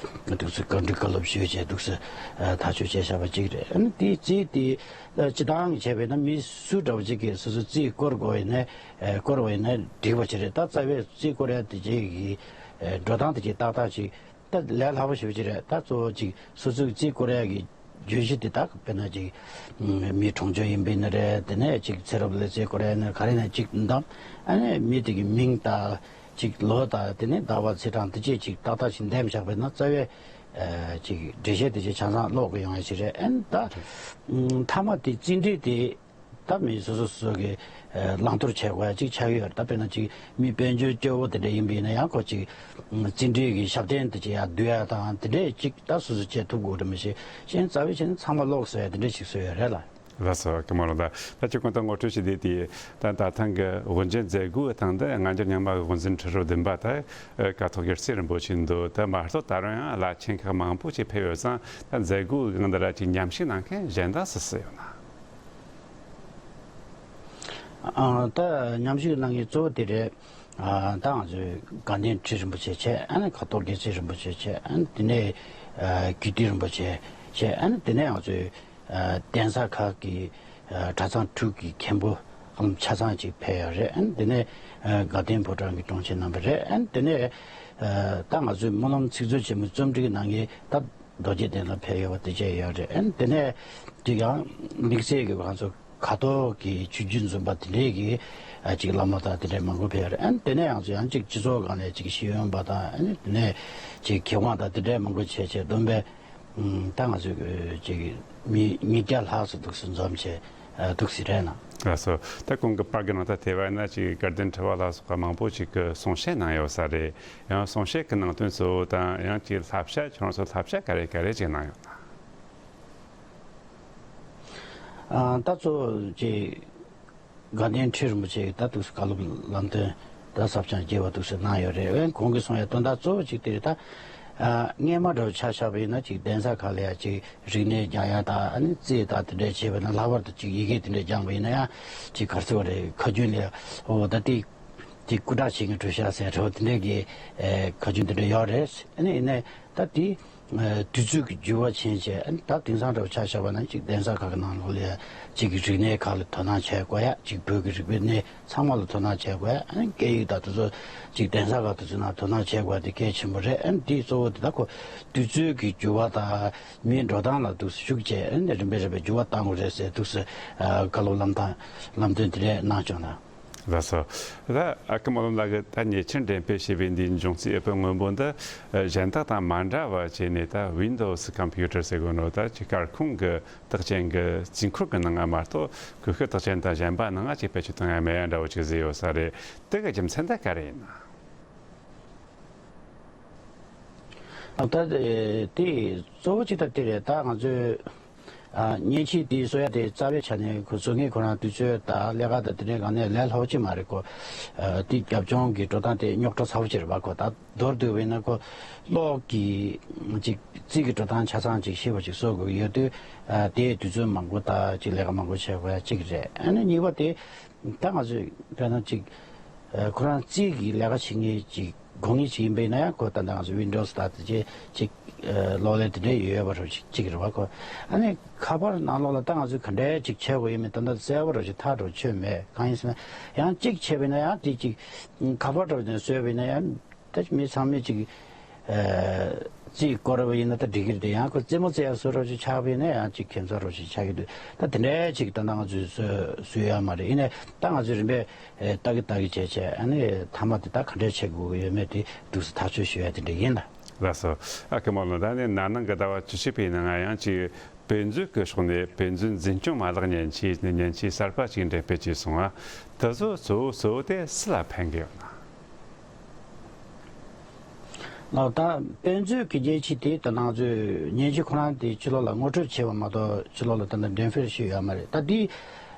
འདྲས་འདུག་སེ་བཀའ་འདྲི་བཀའ་སློབ་ཞུས་བྱས་འདུག་སེ་ཐག་གཅོད་བྱས་བཞག་པ་གཅིག་རེད། ཨ་ནི་དེའི་རྩིས་དེ་སྤྱི་བཏང་གི་བྱས་པས་ན་མི་སུ་འདྲ་བ་ཅིག་གིས་སོ་སོ་རྩིས་སྐོར་དགོས་ཡིན་ན་སྐོར་བ་ཡིན་ན་འགྲིག་པ་ཅིག་རེད། ད་རྩ་བའི་རྩིས་སྐོར་ཡ་དེ་ཅིག་གི་འགྲོ་སྟངས་དེ་ཅིག་ཏག་ཏག་ཅིག་ད་ལས་སླ་པོ་ཞེ་པོ་ཅིག་རེད། ད་གཙོ་བོ་ཅིག་སོ་སོའི་རྩིས་སྐོར་ཡ་གི་བརྗོད་གཞི་དེ་དག་དཔེར་ན་ཅིག་མི་གྲོངས་ཆོག་ཡིན་པ་ཡིན་ན་རེད། དེ་ནས་ཅིག་ཚེ་རབས་ལ་རྩིས་སྐོར་ཡ་ན་ག་རེ་ན་ཅིག་འདམ། ཨ་ནི་མི་དེ་གི་མིང་དང་ཅིག་ལོ་དང་དེ་ནས་ཟླ་བ་ཚེས་གྲངས་དེ་ཅིག་ཅིག་ཏག་ཏག་ཅིག་འདེམས་བཞག་པ་ཡིན་ན་རྩ་བའི་ཨ་ཅིག་འགྲེལ་བཤད་དེ་ཅིག་ཆ་ཚང་ཀློག་གི་ཡོང་ཡ་ཞིག་རེད། ཨ་ནི་ད་མཐའ་མ་དེ་རྩིས་འབྲས་དེ། ད་མི་སོ་སོ་སོ་སོ་གི་ཨ་བླང་དོར་བྱེད་དགོས་ཡ་གཅིག་ཆགས་ཀྱི་ཡོད་རེད། ད་དཔེར་ན་གཅིག་མི་དཔལ་འབྱོར་སྐྱོ་བོ་དེ་འདྲ་ཡིན་པ་ཡིན་ན་ཡང་ཁོ་གཅིག་རྩིས་འབྲས་ཀྱི་ཞབས་བརྟན་དེ་གཅིག་ཡར་བསྡུ་ཡ་དང་དེ་འདྲས་གཅིག་ད་སོ་སོ་བྱེད་ཐུབ་དགོས་རེད། མི་ཤེས་གཞན་རྩ་བའི་ཆ་ནས་ཚང་མ་ལོག་ཟེར་ཡ་དེ་འདྲས་ཞིག་བཟོས་ཡོད་རེད་ལ། ལགས་སོ། སྐུ་ངོ་ལགས། ད་ད་ཅིག་གོང་དུ་ངོ་སྤྲོད་བྱས་དེ་དེ་ད་ད་ཐེངས་ཀྱི་དབུ་འབྱེད་མཛད་སྒོའི་སྟེང་དུ་སྔ་འགྱུར་རྙིང་མ་གི་དབུ་འཛིན་ཁྲི་རབས་བདུན་པ་དང་ཀཿཐོག་སྒེར་རྩེ་རིན་པོ་ཆེ་འདུག་ད་མ་གཏོགས་ད་རུང་ཡང་བླ་ཆེན་ཁག་མང་པོ་ཅིག་ཕེབས་ཡོད་ཙང་། ད་མཛད་སྒོའི་སྒང་འདི་ལ་ཅིག་མཉམ་ཞུགས་གནང་མཁན་གཞན་དག་སུ་སུ་ཡོད་ན། ཨ་ད་མཉམ་ཞུགས་གནང་མཁན་གཙོ་བོ་དེ་རེད། ཨ་ད་ང་ཚོའི་དགའ་ལྡན་ཁྲི་རིན་པོ་ཆེ་བྱས། ཨ་ནི་ཁ་དོག་དགེ་ཚུལ་རིན་པོ་ཆེ་བྱས། ཨ་ནི་དེ་ནས་ཨ་རྒྱུད་སྟོད་རིན་པོ་ཆེ་བྱས། ཨ་ནི་དེ་ནས་ང་ཚོའི་ཨ་གདན་ས་ཁག་གི་ཨ་གྲྭ་ཚང་དྲུག་གི་མཁན་པོ་ཧ་ལམ་ཆ་ཚང་ཅིག་ཕེབས་ཡོད་རེད། ཨ་ནི་དེ་ནས་ཨ་དགའ་ལྡན་ཕོ་བྲང་གི་དྲུང་ཆེ་རྣམ་པ་རེད། ཨ་ནི་དེ་ནས་ཨ་ད་ང་ཚོའི་སྨོན་ལམ་ཚིག་མཛོད་ཆེན་མོའི་རྩོམ་སྒྲིག་གནང་མཁན་ད་རྡོ་རྗེ་གདན་ལ་ཕེབས་ཡོད་པ་དེ་བཅས་ཡོད་རེད། ཨ་ནི་དེ་ནས་ཅིག་ཡང་དམིགས་བསལ་གྱི་ང་ཚོ་ཁ་དོག་གི་ཆོས་བརྒྱུད་འཛིན་པ་དེ་འདྲས་ཀྱི་ཨ་ཅིག་བླ་མ་དང་དེ་འདྲས་མང་པོ་ཕེབས་ཡོད་རེད། ཨ་ནི་དེ་ནས་ཡང་ཚོ་ཡང་ཅིག་སྤྱི་ཚོགས་སྒང་ནས་ཅིག་ཤེས་ཡོན་པ་དང་། ཨ་ནི་དེ་ནས་ཅིག་མཁས་དབང་དང་དེ་འདྲས་མང་པོ་བྱས་བྱས་བསྡོམས་པས་ཨ་ད་ང་ཚོ་ཅིག་མི་ཉིས་བརྒྱ་ལྷག་ཙམ་འདུག་སེ་འཛོམས་བྱས་ཨ་འདུག་སེ་རེད་ན། ལགས་སོ། ད་གོང་གི་པར་གྱི་ནང་ད་དེ་བས་ན་ཅིག་དགའ་ལྡན་ཁྲི་པ་ལ་སོགས་པ་མང་པོ་ཅིག་གིས་གསུང་བཤད་གནང་ཡོད་ས་རེད། ཡང་གསུང་བཤད་ཀྱི་ནང་དོན་གཙོ་བོ་དང་ཡང་ཅིག་བསླབ་བྱ་ཁྱོད་རང་ཚོ་བསླབ་བྱ་ག་རེ་ག་རེ་ཅིག་གནང་ཡོད་ན། ཨ་ད་གཙོ་བོ་ཅིག་དགའ་ལྡན་ཁྲི་རིན་པོ་ཆེ་ད་འདུག་སེ་བཀའ་སློབ་ལམ་སྟོན་ད་ཟབ་སྦྱང་རྒྱས་པ་འདུག་སེ་གནང་ཡོད་རེད། འོན་ཁོང་གིས་གསུང་ཡ་དོན་དག་གཙོ་བོ་ཅིག་དེ་རེད། ད་ཨ་སྔས་མ་འདྲ་བོ་ཆ་བཞག་པ་ཡིན་ན་ཅིག་གདན་ས་ཁག་ལ་ཡ་ཅིག་རིག་གནས་སྦྱང་ཡ་དང་། ཨ་ནི་རྩིས་དང་དེ་འདྲས་བྱས་པ་ན་ལྷག་པར་དུ་ཅིག་ཡི་གེ་དེ་འདྲས་སྦྱངས་པ་ཡིན་ན་ཡང་ཅིག་ག་རེ་ཟེར་བ་རེད། ཁ་རྒྱུན་ལ་ཡ་འོ་ད་དེ་དེ་སྐུ་དྲག་བྱེད་མཁན་གྲུ་ཤ་ཟེར་འདྲ་བོ་དེ་འདྲས་ཀྱི་ཨེ་ཁ་རྒྱུན་དེ་འདྲས་ཡོད་རེད། ཨ་ནི་ཡིན་ནའི་ད་དེ་ དུས་ཚོད་ཀྱི་འགྱུར་བ་ཕྱིན་བྱས། ཨ་ནི་ད་དེང་སང་འདྲ་བོ་ཆ་བཞག་པ་ན་ཅིག་གདན་ས་ཁག་གི་ནང་ལོགས་ལ་ཅིག་གི་རིག་གནས་ཁག་ལ་དོ་སྣང་བྱེད་དགོས་ཡ། ཅིག་བོད་ཀྱི་རིག་པའི་གནས་ཚང་མ་ལ་དོ་སྣང་བྱེད་དགོས་ཡ། ཨ་ནི་སྐད་ཡིག་དང་དེ་ཚོ་ཅིག་གདན་ས་ཁག་དེ་ཚོའི་ནང་དོ་སྣང་བྱེད་དགོས་ཡ་དེ་གལ་ཆེན་པོ་རེད། ཨ་ནི་དེའི་གཙོ་བོ་དེ་ད་ཁོ་དུས་ཚོད་ཀྱི་འགྱུར་བ་དང་མིའི་འགྲོ་སྟངས་ལ་འདུག་སེ་ཤུགས་བྱས། ཨ་ནི་རིམ་པས་རིམ་པས་འགྱུར་བ་གཏང་དགོས་རེད་ཟེར་འདུག་སེ་བཀའ་སློབ་ལམ་སྟོན་ལམ་སྟོན་དེ་འདྲས་གནང་བྱུང་ན། ལགས་སོ། ད་ཨ་ཁུ་སྨོན་ལམ་ལགས་ཀྱིས་ད་ཉེ་ཆར་འགྲེམས་སྤེལ་བྱས་པའི་འདིའི་འབྱུང་རྩིས་ཨེ་པོ་སྔོན་པོ་འདི་གཞན་དག་དང་མ་འདྲ་བ་བྱས་ནས། ད་Windows computer ཟེར་དགོས་ནོ། ད་ཅིག་སྐར་ཁུང་གི་རྟགས་ཅན་གྱི་རྩིས་འཁོར་གྱི་ནང་ང་མ་གཏོགས་གོས་ཤུལ་རྟགས་ཅན་དང་གཞན་པ་ནང་ང་ཅིག་བེད་སྤྱོད་གཏོང་ཡ་མེད་ཡ་འདྲ་བོ་ཅིག་བཟོས་ཡོད་ས་རེད། དེ་གི་རྒྱུ་མཚན་ད་ག་རེ་ཡིན་ན། ད་དེ་གཙོ་བོ་ཅིག་ད་དེ་རེད། ད་ང་ཚོས་ཨ་མཉེན་ཆས་དེ་བཟོ་ཡ་དེ་རྩ་བའི་ཆ་ནས་ཁོ་བཟོ་མཁན་ཁོ་རང་དུས་ཚོད་དང་ལས་ཀ་དང་དེ་འདྲའི་སྒང་ནས་ལས་སླ་པོ་ཅིག་མ་རེད་ཁོ། ཨ་དེ་རྒྱབ་ལྗོངས་ཀྱི་འགྲོ་སྟངས་དེ་རྙོག་དྲ་ཚ་པོ་ཅིག་རེད་པ། ཁོ་ད་མདོར་བསྡུས་པ་ཡིན་ན་ཁོ་གློག་གི་ཅིག་རྩིས་ཀྱི་འགྲོ་སྟངས་ཆ་ཚང་ཅིག་ཤེས་པ་ཅིག་བཟོ་དགོས་ཀྱི་ཡོད་དུས། ཨ་དེ་དུས་ཚོད་མང་པོ་དང་ཅིག་ལས་ཀ་མང་པོ་བྱེད་དགོས་ཡ་གཅིག་རེད། ཨ་ནི་གཉིས་པ་དེ། ད་ང་ཚོས་དཔེར་ན་ཅིག་ཨ་ཁོ་རང་རྩིས་ཀྱི་ལས་ཀ་བྱེད་མཁན་ཅིག་དགོས་ངེས་ཅིག་ཡིན་པ་ཡིན་ན་ཡང་། ཁོ་ད་ལྟ་ང་ཚོ་Windows ད་ལྟ་ཅིག་ཅིག་ཨ་གློག་ཀླད་དེ་འདྲས་ཡོད་པ་རུ་ཅིག་ཅིག་རེད་པ་ཁོ། ཨ་ནི་ཁ་པར་ནང་ལོགས་ལ་ད་ང་ཚོས་ག་འདྲས་ཅིག་བྱེད་དགོས་ཡོད་མེད་ད་ལྟ་གསལ་པོ་རུ་ཅིག་ཐག་རུ་ཆོད་མེད། གང་ཡིན་ཟེར་ན་ཡང་ཅིག་བྱས་པ་ཡིན་ན་ཡང་དེ་ཅིག་ཁ་པར་འདྲ་བོ་དེ་བཟོས་པ་ཡིན་ན་ཡང་། ད་མི་ཚང་མས་ཅིག་ཨ་རྩིས་སྐོར་བ་ཡིན་ན་ད་འགྲིག་གི་རེད་དེ། ཡང་ཁོ་རྩེད་མོ་རྩེ་ཡ་བཟོ་འདྲ་ཅིག་ཆགས་པ་ཡིན་ན་ཡང་ཅིག་ཁྱད་མཚར་འདྲ་ཅིག་ཆགས་ཀྱི་འདུག་ད་དེ་འདྲས་ཅིག་ད་ལྟ་ང་ཚོས་བཟོ་བཟོས་ཡོད་མ་རེད། ཡིན་ནའི་ད་ང་ཚོས་རིམ་པས་ཨེ་ལྟ་གི་ལྟ་གི་བྱས་བྱས། ཨ་ནི་མཐའ་མ་དེ་ད་ག་འདྲས་བྱེད་དགོས་ཀྱི་ཡོད་མེད་དེ་འདུག་སེ་ཐག་གཅོད་ཞུ་ཡ་དེ་འདྲ་ཡིན་ད། ལགས་སོ། ཨ་ཁུ་སྨོན་ལམ། ད་ནི་ན་ནིང་གི་ཟླ་བ་བཅུ་གཅིག་པའི་ནང་ང་ཡང་ཅིག་དཔེ་མཛོད་ཀྱི་ཕྱོགས་ནས་དཔེ་མཛོད་འཛིན་སྐྱོང་མ་ལག་མཉེན་ཆས་ནས་མཉེན་ཆས་གསར་པ་ཅིག་འགྲེམས་སྤེལ་བྱས་སོང་ང་། དེ་ཚོ་གཙོ་བོ་གཙོ་བོ་དེ་སུ་ལ་ཕན་གི་ཡོད་ན། ལགས། ད་དཔེ་མཛོད་ཀྱི་རྒྱལ་སྤྱི་དེ་ད་ང་ཚོས་མཉེན་ཆས་ཁོ་རང་དེ་ཕྱི་ལོགས་ལ་ངོ་སྤྲོད་བྱས་པ་མ་གཏོགས་ཕྱི་ལོགས་ལ་ད་ལྟ་འགྲེམས་སྤེལ་ཞུས་ཡོད་མ་རེད། ད་འདི་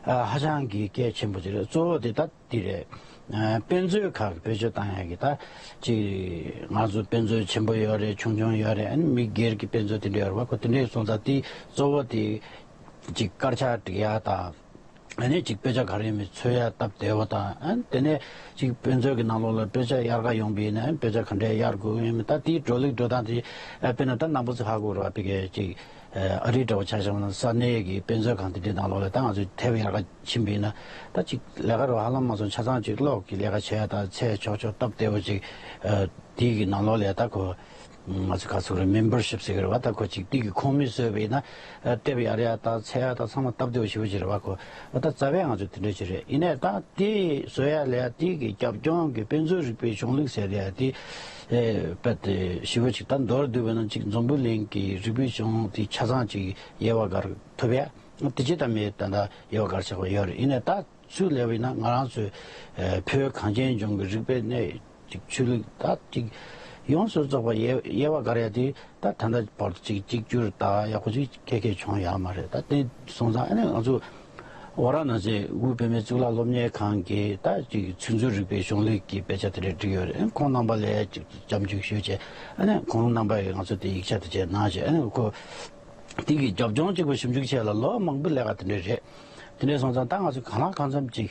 ཨ་ཧ་ཅང་གི་གལ་ཆེན་པོ་ཅིག་རེད། གཙོ་བོ་དེ་ད་འདི་རེད། ཨ་དཔེ་མཛོད་ཁག་གི་བེད་སྤྱོད་བཏང་ཡག་གི་ད་ཅིག་ང་ཚོ་དཔེ་མཛོད་ཆེན་པོ་ཡོད་རེད། ཆུང་ཆུང་ཡོད་རེད། ཨ་ནི་མི་སྒེར་གྱི་དཔེ་མཛོད་དེ་འདྲ་ཡོད་རེད་པ། ཁོ་དེ་འདྲ་སོང་ཙང་དེ་གཙོ་བོ་དེ་ཅིག་དཀར་ཆག་སྒྲིག་ཡག་དང་། ཨ་ནི་ཅིག་དཔེ་ཆ་ག་རེ་ཡིན་མིན་འཚོལ་ཡ་སྟབས་བདེ་བ་དང་། ཨ་ནི་དེ་ནས་ཅིག་དཔེ་མཛོད་ཀྱི་ནང་ལོགས་ལ་དཔེ་ཆ་གཡར་ག་ཡོང་པ་ཡིན་ན་དཔེ་ཆ་ག་འདྲས་གཡར་དགོས་ཡིན་མིན། ད་དེའི་འགྲོ་ལུགས་འགྲོ་སྟངས་དེ་ཨ་དཔེར་ན་ད་རྣམ་པ་ཚོ་ཧ་གོ་རེད་པ། ཕ་གིའི་ཅིག་ཨ་རི་འདྲ་བོ་ཆ་བཞག་ན་ས་གནས་ཀྱི་དཔེ་མཛོད་ཁང་དེ་འདྲའི་ནང་ལོགས་ལ་ད་ང་ཚོས་དེབ་གཡར་ག་ཕྱིན་པ་ཡིན་ན། ད་ཅིག་ལས་ཀ་རུ་ཧ་ལམ་མ་སོང་ཆ་ཚང་ཅིག་གློག་གི་ལས་ཀ་བྱེད་ཡ་དང་འཚོལ་ཆོག་ཆོག་སྟབས་བདེ་བོ་ཅིག་ཨ་དེའི་གི་ནང་ལོགས་ལ་ད་ཁོ། ང་ཚོ་ག་ཚོད་རེད། མེམ་བར་ཤིབ་ཟེར་གི་རེད་བ། ད་ཁོ་ཅིག་དེ་གི་ཁོངས་མི་བཟོས་པ་ཡིན་ན་ཨ་དེབ་གཡར་ཡ་དང་འཚོལ་ཡ་དང་ཚང་མ་སྟབས་བདེ་བོ་ཞེ་པོ་ཅིག་རེད་བ་ཁོ། ཨ་ད་རྩ་བའི་ང་ཚོ་དེ་འདྲ་ཅིག་རེད། ཡིན་ནའི་ད་དེ་བཟོ་ཡ་ལ་ཡ་དེ་གི་རྒྱབ་ལྗོངས་ཀྱི་དཔེ་མཛོད་རིག་པའི་གཞུང་ལུགས་ཟེར་ཡ་དེ་ཨེ་དཔེ་དེ་ཞེ་པོ་ཅིག་ད་མདོར་བསྡུས་པ་ན་ཅིག་འཛམ་བུ་གླིང་གི་རིག་པའི་གཞུང་དེ་ཆ་ཚང་ཅིག་དབྱེ་བ་བགར་ཐུབ་ཡ། དེ་ཅི་ལྟ་མེད་ད་ད་དབྱེ་བ་བགར་ཆགས་པ་ཡོད་རེད། ཡིན་ནའི་ད། ཚུར་སླེབས་པ་ཡིན་ན་ང་རང་ཚོའི་ཨ་བོད་གངས་ཅན་ལྗོངས་ཀྱི་རིག་པའི་གནས་ཅིག་ཆོས་ལུགས་ད་ཅིག་ཡོངས་སུ་རྫོགས་པ་དབྱེ་དབྱེ་བ་བགར་ཡ་དེ་ད་ད་ལྟ་བར་དུ་ཅིག་གཅིག་གྱུར་ད་ཡག་པོ་ཅིག་ཁྱད་ཁྱད་བྱུང་ཡོད་མ་རེད། ད་དེ་སོང་ཙང་ཨ་ནི་ང་ཚོ་ཝཱ་ར་ཎ་སི་དབུས་བོད་མིའི་གཙུག་ལག་སློབ་གཉེར་ཁང་གིས་ད་ཅིག་ཚིག་མཛོད་རིག་པའི་གཞུང་ལུགས་ཀྱི་དཔེ་ཆ་དེ་འདྲ་བསྒྲིགས་ཡོད་རེད། ཁོང་རྣམ་པ་ལ་ཅིག་སྐྱབས་འཇུག་ཞུས་བྱས། ཨ་ནི་ཁོང་རྣམ་པ་ཡིས་ང་ཚོ་དེ་ཡིག་ཆ་དེ་བྱས་གནང་བྱས། ཨ་ནི་ཁོ། དེ་གི་རྒྱབ་ལྗོངས་གཅིག་པ་ཞིབ་འཇུག་བྱས་ལ་ལོ་མང་པོ་ལས་ཀ་དེ་འདྲ་རེད། དེ་འདྲ་སོང་ཙང་ད་ང་ཚོ་གང་ལ་གང་འཚམ་ཅིག་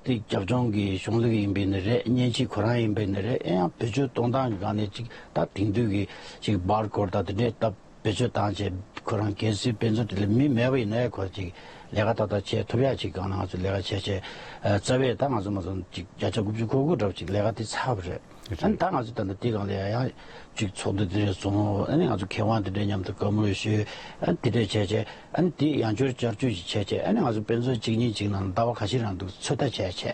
དེ་རྒྱབ་ལྗོངས་ཀྱི་གཞུང་ལུགས་ཡིན་པའི་ནི་རེད། མཉེན་ཆས་ཁོ་རང་ཡིན་པའི་ནི་རེད། ཨེ་ཡང་བེད་སྤྱོད་གཏོང་སྟངས་ཀྱི་སྒང་ནས་ཅིག་ད་དེང་དུས་ཀྱི་ཅིག་བར་ཀོཌ་ད་དེ་འདྲའི་སྟབས་བེད་སྤྱོད་བཏང་བྱས་ཁོ་རང་གལ་སྲིད་དཔེ་མཛོད་དེ་ལ་མི་མེད་པ་ཡིན་ན་ཁོ་ཅིག་ལས་ཀ་ཏག་ཏག་བྱེད་ཐུབ་ཡ་ཅིག་སྒང་ལ་ང་ཚོ་ལས་ཀ་བྱས་བྱས་ཨ་རྩ་བའི་ད་ང་ཚོ་མ་སོང་ཅིག་བརྒྱ་ཆ་དགུ་བཅུ་གོ་དགུ་འདྲ་བོ་ཅིག་ལས་ཀ་དེ་ཚར་བ་རེད། ཨ་ནི་ད་ང་ཚོ་ད་ལྟ་དེའི་སྒང་ལ་ཡང་ཅིག་ཚོགས་འདུ་དེ་འདྲ་བཟུང་། ཨ་ནི་ང་ཚོ་མཁས་དབང་དེ་འདྲ་མཉམ་དུ་བཀའ་མོལ་ཞུས། ཨ་ནི་དེ་འདྲ་བྱས་བྱས། ཨ་ནི་དེ་ཡང་བསྐྱར་བསྐྱར་བཅོས་ཅིག་བྱས་བྱས། ཨ་ནི་ང་ཚོ་དཔེ་མཛོད་གཅིག་གཉིས་གཅིག་ནང་ཟླ་བ་ཁ་ཤས་རིང་འདུག་ཚོད་ལྟ་བྱས་བྱས།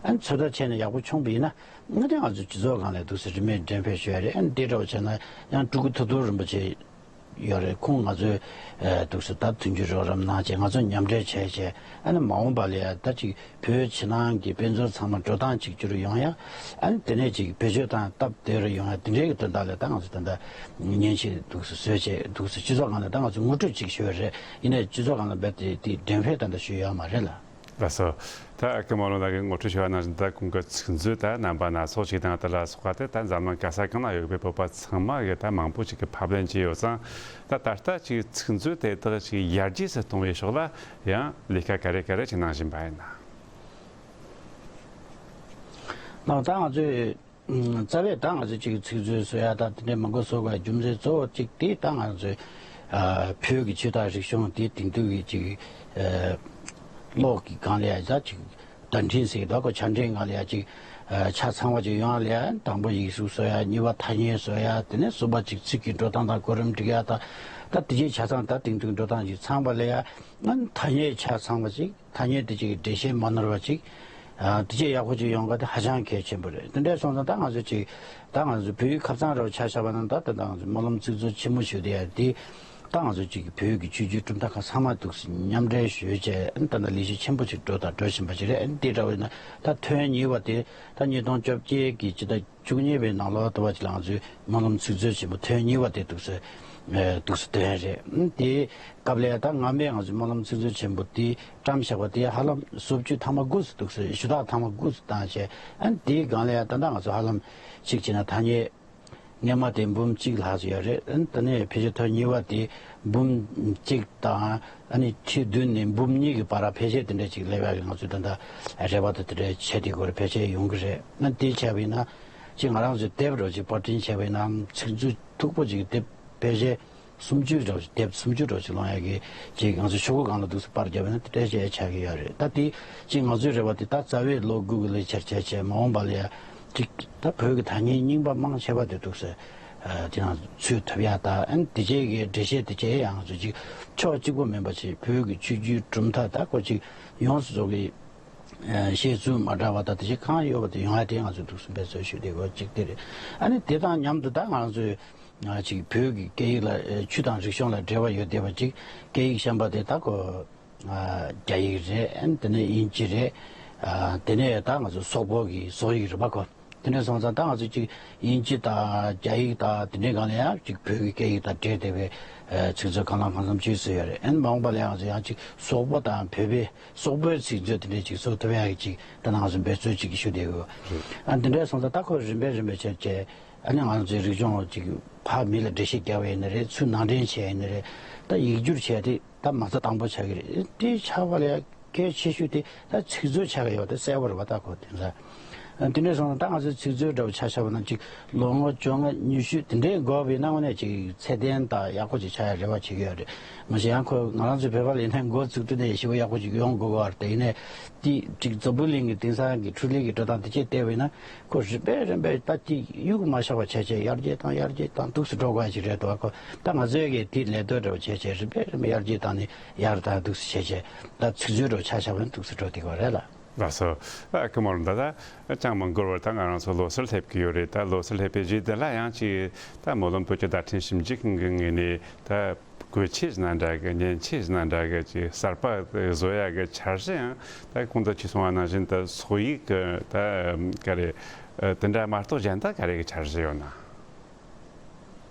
ཨ་ནི་ཚོད་ལྟ་བྱས་ནས་ཡག་པོ་བྱུང་བ་ཡིན་ན། ཨ་ནི་ང་ཚོ་སྤྱི་ཚོགས་སྒང་ལ་འདུག་སེ་རིན་མེད་འགྲེམས་སྤེལ་ཞུ་ཡ་རེད། ཨ་ནི་དེ་འདྲ་བོ་བྱས་ན་ཡང་སྤྲུལ་སྐུ་ཐུབ་རྡོར་རིན་པོ་ཆེ་ཡོད་རེད། ཁོང་ང་ཚོའི་ཨ་འདུག་སེ་ད་མཐུན་འགྱུར་རོགས་རམ་གནང་བྱས། ང་ཚོ་མཉམ་འབྲེལ་བྱས་བྱས། ཨ་ནི་མ་འོངས་པ་ལ་ཡ་ད་ཅིག་བོད་ཕྱི་ནང་གི་དཔེ་མཛོད་ཚང་མ་འགྲོ་སྟངས་གཅིག་གྱུར་ཡོང་ཡ། ཨ་ནི་དེ་ནས་ཅིག་བེད་སྤྱོད་དང་སྟབས་བདེ་རུ་ཡོང་ཡ། དེ་འདྲའི་གི་དོན་དག་ལ་ད་ང་ཚོ་ད་ལྟ་མཉེན་ཆས་འདུག་སེ་བཟོས་བྱས་འདུག་སེ་སྤྱི་ཚོགས་སྒང་ལ་ད་ང་ཚོ་ངོ་སྤྲོད་ཅིག་ཞུས་པ་རེད། ཡིན་ནའི་སྤྱི་ཚོགས་སྒང་ལ་རྦད་དེ་དེ་འགྲེམས་སྤེལ་ད་ལྟ་ཞུས་ཡོད་མ་རེད་ལ། ལགས་སོ། ད་ཨ་ཁུ་སྨོན་ལམ་ལགས་ཀྱིས་ངོ་སྤྲོད་ཞུ་བ་ནང་བཞིན། ད་ཁོང་གི་ཚིག་མཛོད་ད་རྣམ་པ་སྣ་ཚོགས་ཤིག་དང་དེ་ལ་སོགས་པ་དེ་ད་འཛམ་གླིང་ག་ས་གང་ན་ཡོད་པའི་བོད་པ་ཚང་མ་གིས་ད་མང་པོ་ཞིག་གིས་ཕབ་ལེན་བྱས་ཡོད་ཙང་། ད་ད་ལྟ་ཅིག་ཚིག་མཛོད་དེ་དག་ཅིག་ཡར་རྒྱས་སུ་གཏོང་བའི་ཕྱོགས་ལ་ཡང་ལས་ཀ་ག་རེ་ག་རེ་ཅིག་གནང་བཞིན་པ་ཡིན་ན། ད་ང་ཚོས་ རྩ་བའི་ད་ང་ཚོས་ཅིག་ཚིག་མཛོད་བཟོ་ཡ་ད་དེ་འདྲའི་མང་པོ་བཟོ་དགོས་རྒྱུ་མཚན་གཙོ་བོ་གཅིག་དེ་ད་ང་ཚོས་བོད་ཀྱི་ཆོས་དང་རིག་གཞུང་དེ་དེང་དུས་ཀྱི་ཅིག་ཀློག་གི་སྒང་ལ་ཡ་ད་ཅིག་བརྡ་འཕྲིན་ཟེར་གྱི་ད་ཁོ་ཆ་འཕྲིན་སྒང་ལ་ཡ་ཅིག་ཆ་ཚང་བ་ཅིག་ཡོང་ཡ་ལ་ཡ་དང་པོ་ཡིག་གཟུགས་བཟོ་ཡ། གཉིས་པ་ཐ་སྙད་བཟོ་ཡ། དེ་ནས་གསུམ་པ་ཅིག་ཚིག་གི་འགྲོ་སྟངས་དང་གོ་རིམ་སྒྲིག་ཡ་ད་ད་དེ་ཅིག་ཆ་ཚང་ད་དེང་དུས་འགྲོ་སྟངས་ཅིག་ཚང་པ་ལ་ཡ་ཐ་སྙད་ཆ་ཚང་བ་ཅིག་ཐ་སྙད་དེ་གཅིག་གི་འགྲེལ་བཤད་མ་ནོར་བ་གཅིག་ཨ་དེ་གཅིག་ཡག་པོ་གཅིག་ཡོང་ག་དེ་ཧ་ཅང་གལ་ཆེན་པོ་རེད། དེ་འདྲ་སོང་ཙང་ད་ང་ཚོ་གཅིག་ད་ང་ཚོ་བོད་ཡིག་ཁ་བྱང་རོགས་ཆ་བཞག་པ་ན་ད་ད་ང་ཚོ་སྨོན་ལམ་ཚིག་མཛོད་ཆེན་མོ་ཞུ་བསྡད་ཡ་དེ་ད་ང་ཚོ་གཅིག་གི་བོད་ཀྱི་ཆོས་བརྒྱུད་གྲུབ་མཐའ་ཁག་ཚང་མ་འདུག་སེ་མཉམ་འབྲེལ་ཞུས་བྱས་ཨ་ནི་ད་ལྟ་ལས་གཞི་ཆེན་པོ་གཅིག་འགྲོ་དང་འགྲོ་བཞིན་པ་ཞིག་རེད། ཨ་ནི་དེ་འདྲ་བས་ན་ད་ཐེངས་གཉིས་པ་དེ་ད་ཉིས་སྟོང་བཅོ་བརྒྱད་ཀྱི་སྤྱི་ཟླ་བཅུ་གཉིས་པའི་ནང་ལོགས་ལྟ་བུ་ཅིག་ལ་ང་ཚོས་སྨོན་ལམ་ཚིག་མཛོད་ཆེན་མོ་ཐེངས་གཉིས་པ་དེ་འདུག་སེ་ཨེ་འདུག་སེ་ཐོན་རེད། ཨ་ནི་དེའི་སྐབས་ལ་ཡ་ད་སྔ་མའི་ང་ཚོའི་སྨོན་ལམ་ཚིག་མཛོད་ཆེན་པོ་དེ་བཀྲམ་བཞག་པ་དེ་ཧ་ལམ་སོ་བཅུ་ཐེངས་མ་དགུ་ཙམ་འདུག་སེ་ཞུ་དག་ཐེངས་མ་དགུ་ཙམ་བཏང་བྱས་ཨ་ནི་དེའི་སྒང་ལ་ཡ་ད་ལྟ་ང་ཚོ་ཧ་ལམ་གཅིག་བྱས་ན་ཐ་སྙད་སྔོན་མ་དེ་འབུམ་གཅིག་ལྷག་ཙམ་ཡོད་རེད། ཨ་ནི་དེ་ནས་ཕལ་ཆེར་ཐེངས་གཉིས་པ་དེ་འབུམ་གཅིག་དང་ཨ་ནི་ཁྲི་བདུན་ནས་འབུམ་གཉིས་ཀྱི་བར་ཕལ་ཆེར་དེ་འདྲ་ཅིག་སླེབས་ཡག་གི་ང་ཚོས་ད་ལྟ་རེ་བ་དང་དེ་འདྲ་བྱེད་བསྡད་ཀྱི་ཡོད་རེད། ཕལ་ཆེར་ཡོང་གི་རེད། ཨ་ནི་དེ་བྱས་པ་ཡིན་ན་ཅིག་ང་རང་ཚོས་དེབ་རོགས་ཅིག་པར་སྐྲུན་བྱས་པ་ཡིན་ན་ཚིག་མཛོད་མཐུག་པོ་ཅིག་དེབ་ཕལ་ཆེར་སུམ་ཅུ་འདྲ་བོ་ཞིག་དེབ་སུམ་ཅུ་འདྲ་བོ་ཞིག་ལོངས་ཡག་གི་ཅིག་ང་ཚོ་ཤོག་གུ་སྒང་ལ་འདུག་སེ་པར་བརྒྱབ་ན་དེ་འདྲ་ཞིག་ཆགས་ཀྱི་ཡོད་རེད། ད་དེ་ཅིག་ང་ཚོའི་རེ་བ་དེ་ད་རྩ་བའི་ལོ་དགུ་གི་ལས་འཆར་བྱས་བྱས་མ་འོངས་པ་ལ་ཡ་ཅིག་ད་བོད་ཀྱི་ཐ་སྙད་རྙིང་པ་མང་ཆེ་བ་དེ་འདུག་སེ་དེ་ནང་ཚུད་ཐུབ་ཡག་ད་ཨ་ནི་དེ་བྱས་ཀྱི་འགྲེལ་བཤད་དེ་བྱས་ཡང་ང་ཚོ་ཅིག་ཕྱོགས་གཅིག་པོ་མིན་པ་ཅིག་བོད་ཀྱི་ཆོས་བརྒྱུད་གྲུབ་མཐའ་ད་ཁོ་ཅིག་ཡོངས་སུ་རྫོགས་ཀྱི་བཤད་ཚུལ་མ་འདྲ་བ་དང་དེ་བཞིན་གང་ཡོད་པ་དེ་ཡོང་ཡ་དེ་ང་ཚོས་འདུག་སེ་འབད་བརྩོན་ཞུས་བསྡད་ཡོད་གཅིག་དེ་རེད། ཨ་ནི་དེ་དང་མཉམ་དུ་ད་ང་ཚོས་ཅིག་བོད་ཀྱི་སྐད་ཡིག་ལ་ཆོས་དང་རིག་གཞུང་ལ་འབྲེལ་བ་ཡོད་བསྡད་པ་ཅིག་སྐད་ཡིག་གཞན་པ་དེ་ད་ཁོ་རྒྱ་ཡིག་རེད། ཨ་ནི་དེ་ནས་དབྱིན་ཇི་རེད། དེ་ནས་ད་ང་ཚོ་སོག་པོ་གི་སོག་ཡིག་རེད་པ་ཁོ། དེ་འདྲ་སོང་ཙང་ད་ང་ཚོ་ཅིག་དབྱིན་ཇི་དང་རྒྱ་ཡིག་དང་དེ་འདྲའི་སྒང་ལ་ཡང་ཅིག་བོད་ཀྱི་སྐད་ཡིག་དང་འབྲེལ་བསྡད་པའི་ཚིག་མཛོད་གང་ལ་གང་འཚམ་ཅིག་བཟོས་ཡོད་རེད། ཨ་ནི་མ་འོངས་པ་ལ་ཡང་ང་ཚོ་ཡང་ཅིག་སོག་པོ་དང་བོད་པའི་སོག་པོའི་ཚིག་མཛོད་དེ་འདྲའི་ཅིག་བཟོ་ཐུབ་ཡག་གི་ཅིག་ད་ནང་ཚོ་འབད་རྩོལ་ཅིག་ཞུ་བསྡད་ཡོད། ཨ་འདི་འདྲ་སོང་ཙང་ད་ཁོ་རིམ་པས་རིམ་པས་བྱས་བྱས་ཨ་ནི་ང་ཚོའི་རིག་གཞུང་ཅིག་ཕར་མི་ལ་འགྲེལ་བཤད་རྒྱག་པ་ཡིན་ན་རེད། ཚུར་ནང་འདྲེན་བྱས་ཡིན་ན་རེད། ད་ཡིག་སྒྱུར་བྱས་ཏེ་ད་མ་རྩ་དང་པོ་ཆགས་ཀྱི་རེད། དེ་ཆགས་པ་ལ་གལ་ཆེ་ཤོས་དེ་ད་ཚིག་མཛོད་ཆགས་ཀྱི་ཡོད་པ་དེ་གསལ་པོ་རེད་པ། ད་ཁོ་དེང་སང་དེ་འདྲ་སོང་ཙང་ད་ང་ཚོའི་ཚིག་མཛོད་འདྲ་བོ་ཆ་བཞག་པ་ན་ཅིག་ལོ་ངོ་བཅོ་ལྔ་ཉི་ཤུ་དེ་འདྲའི་འགོར་བའི་ནང་ནས་ཅིག་ཚད་ལྡན་དང་ཡག་པོ་ཅིག་ཆགས་ཡ་རེ་བ་བྱེད་ཀྱི་ཡོད་རེད། མ་གཞི་ཡང་ཁོ་ང་རང་ཚོའི་བོད་པ་ལ་ཡིན་ན་འགོ་བཙུགས་དུས་ནས་ཞེ་པོ་ཡག་པོ་ཅིག་ཡོང་དགོས་ཀྱི་རེད། དེ་ཡིན་ནའི་དེ་ཅིག་འཛམ་བུ་གླིང་གི་དེང་སང་གི་འཕྲུལ་ལས་ཀྱི་འགྲོ་སྟངས་དེ་ཅིག་བལྟས་པ་ཡིན་ན་ཁོ་རིམ་པས་རིམ་པས་ད་ཅིག་གཡུག་མ་བཞག་པ་བྱས་བྱས་ཡར་རྒྱས་བཏང་ཡར་རྒྱས་བཏང་འདུག་སེ་འགྲོ་དགོས་ཡ་ཅིག་རེད་འདུག་ཁོ་ད་ང་ཚོའི་གི་དེ་ལས་དོན་འདྲ་བོ་བྱས་བྱས་རིམ་པས་རིམ་པས་ཡར་རྒྱས་བཏང་ནས་ཡར་བཏང་འདུག་སེ་བྱས་བྱས་ད་ཚིག་མཛོད་འདྲ་བོ་ཆ་བཞག་པ་ཡིན་འདུག་སེ་འགྲོ་བསྡད་ཀྱི་ཡོད་རེད་ལ། ལགས་སོ། ཨ་ཀི་མོ་ར་ད་ད་ཅང་མ་འགོར་བར་ད་ང་རང་ཚོ་ལོ་གསར་སླེབས་ཀྱི་ཡོད་རེད། ད་ལོ་གསར་སླེབས་པའི་རྗེས་འདི་ལ་ཡང་ཅིག་ད་སྨོན་ལམ་བོད་ཀྱི་བརྡ་འཕྲིན་ཞིབ་འཇུག་ཁང་གི་ངོས་ནས་ད་གོས་ཆས་ཟེར་ན་འདྲ་གི་མཉེན་ཆས་ཟེར་ན་འདྲ་གི་ཅིག་གསར་པ་བཟོ་ཡ་གི་འཆར་གཞི་ཡང་ད་གོང་དུ་ཅིག་གསུངས་པ་ནང་བཞིན་ད་སོག་ཡིག་གི་ད་ག་རེ་དེ་འདྲ་མ་གཏོགས་གཞན་དག་ག་རེ་གི་འཆར་གཞི་ཡོད་ན།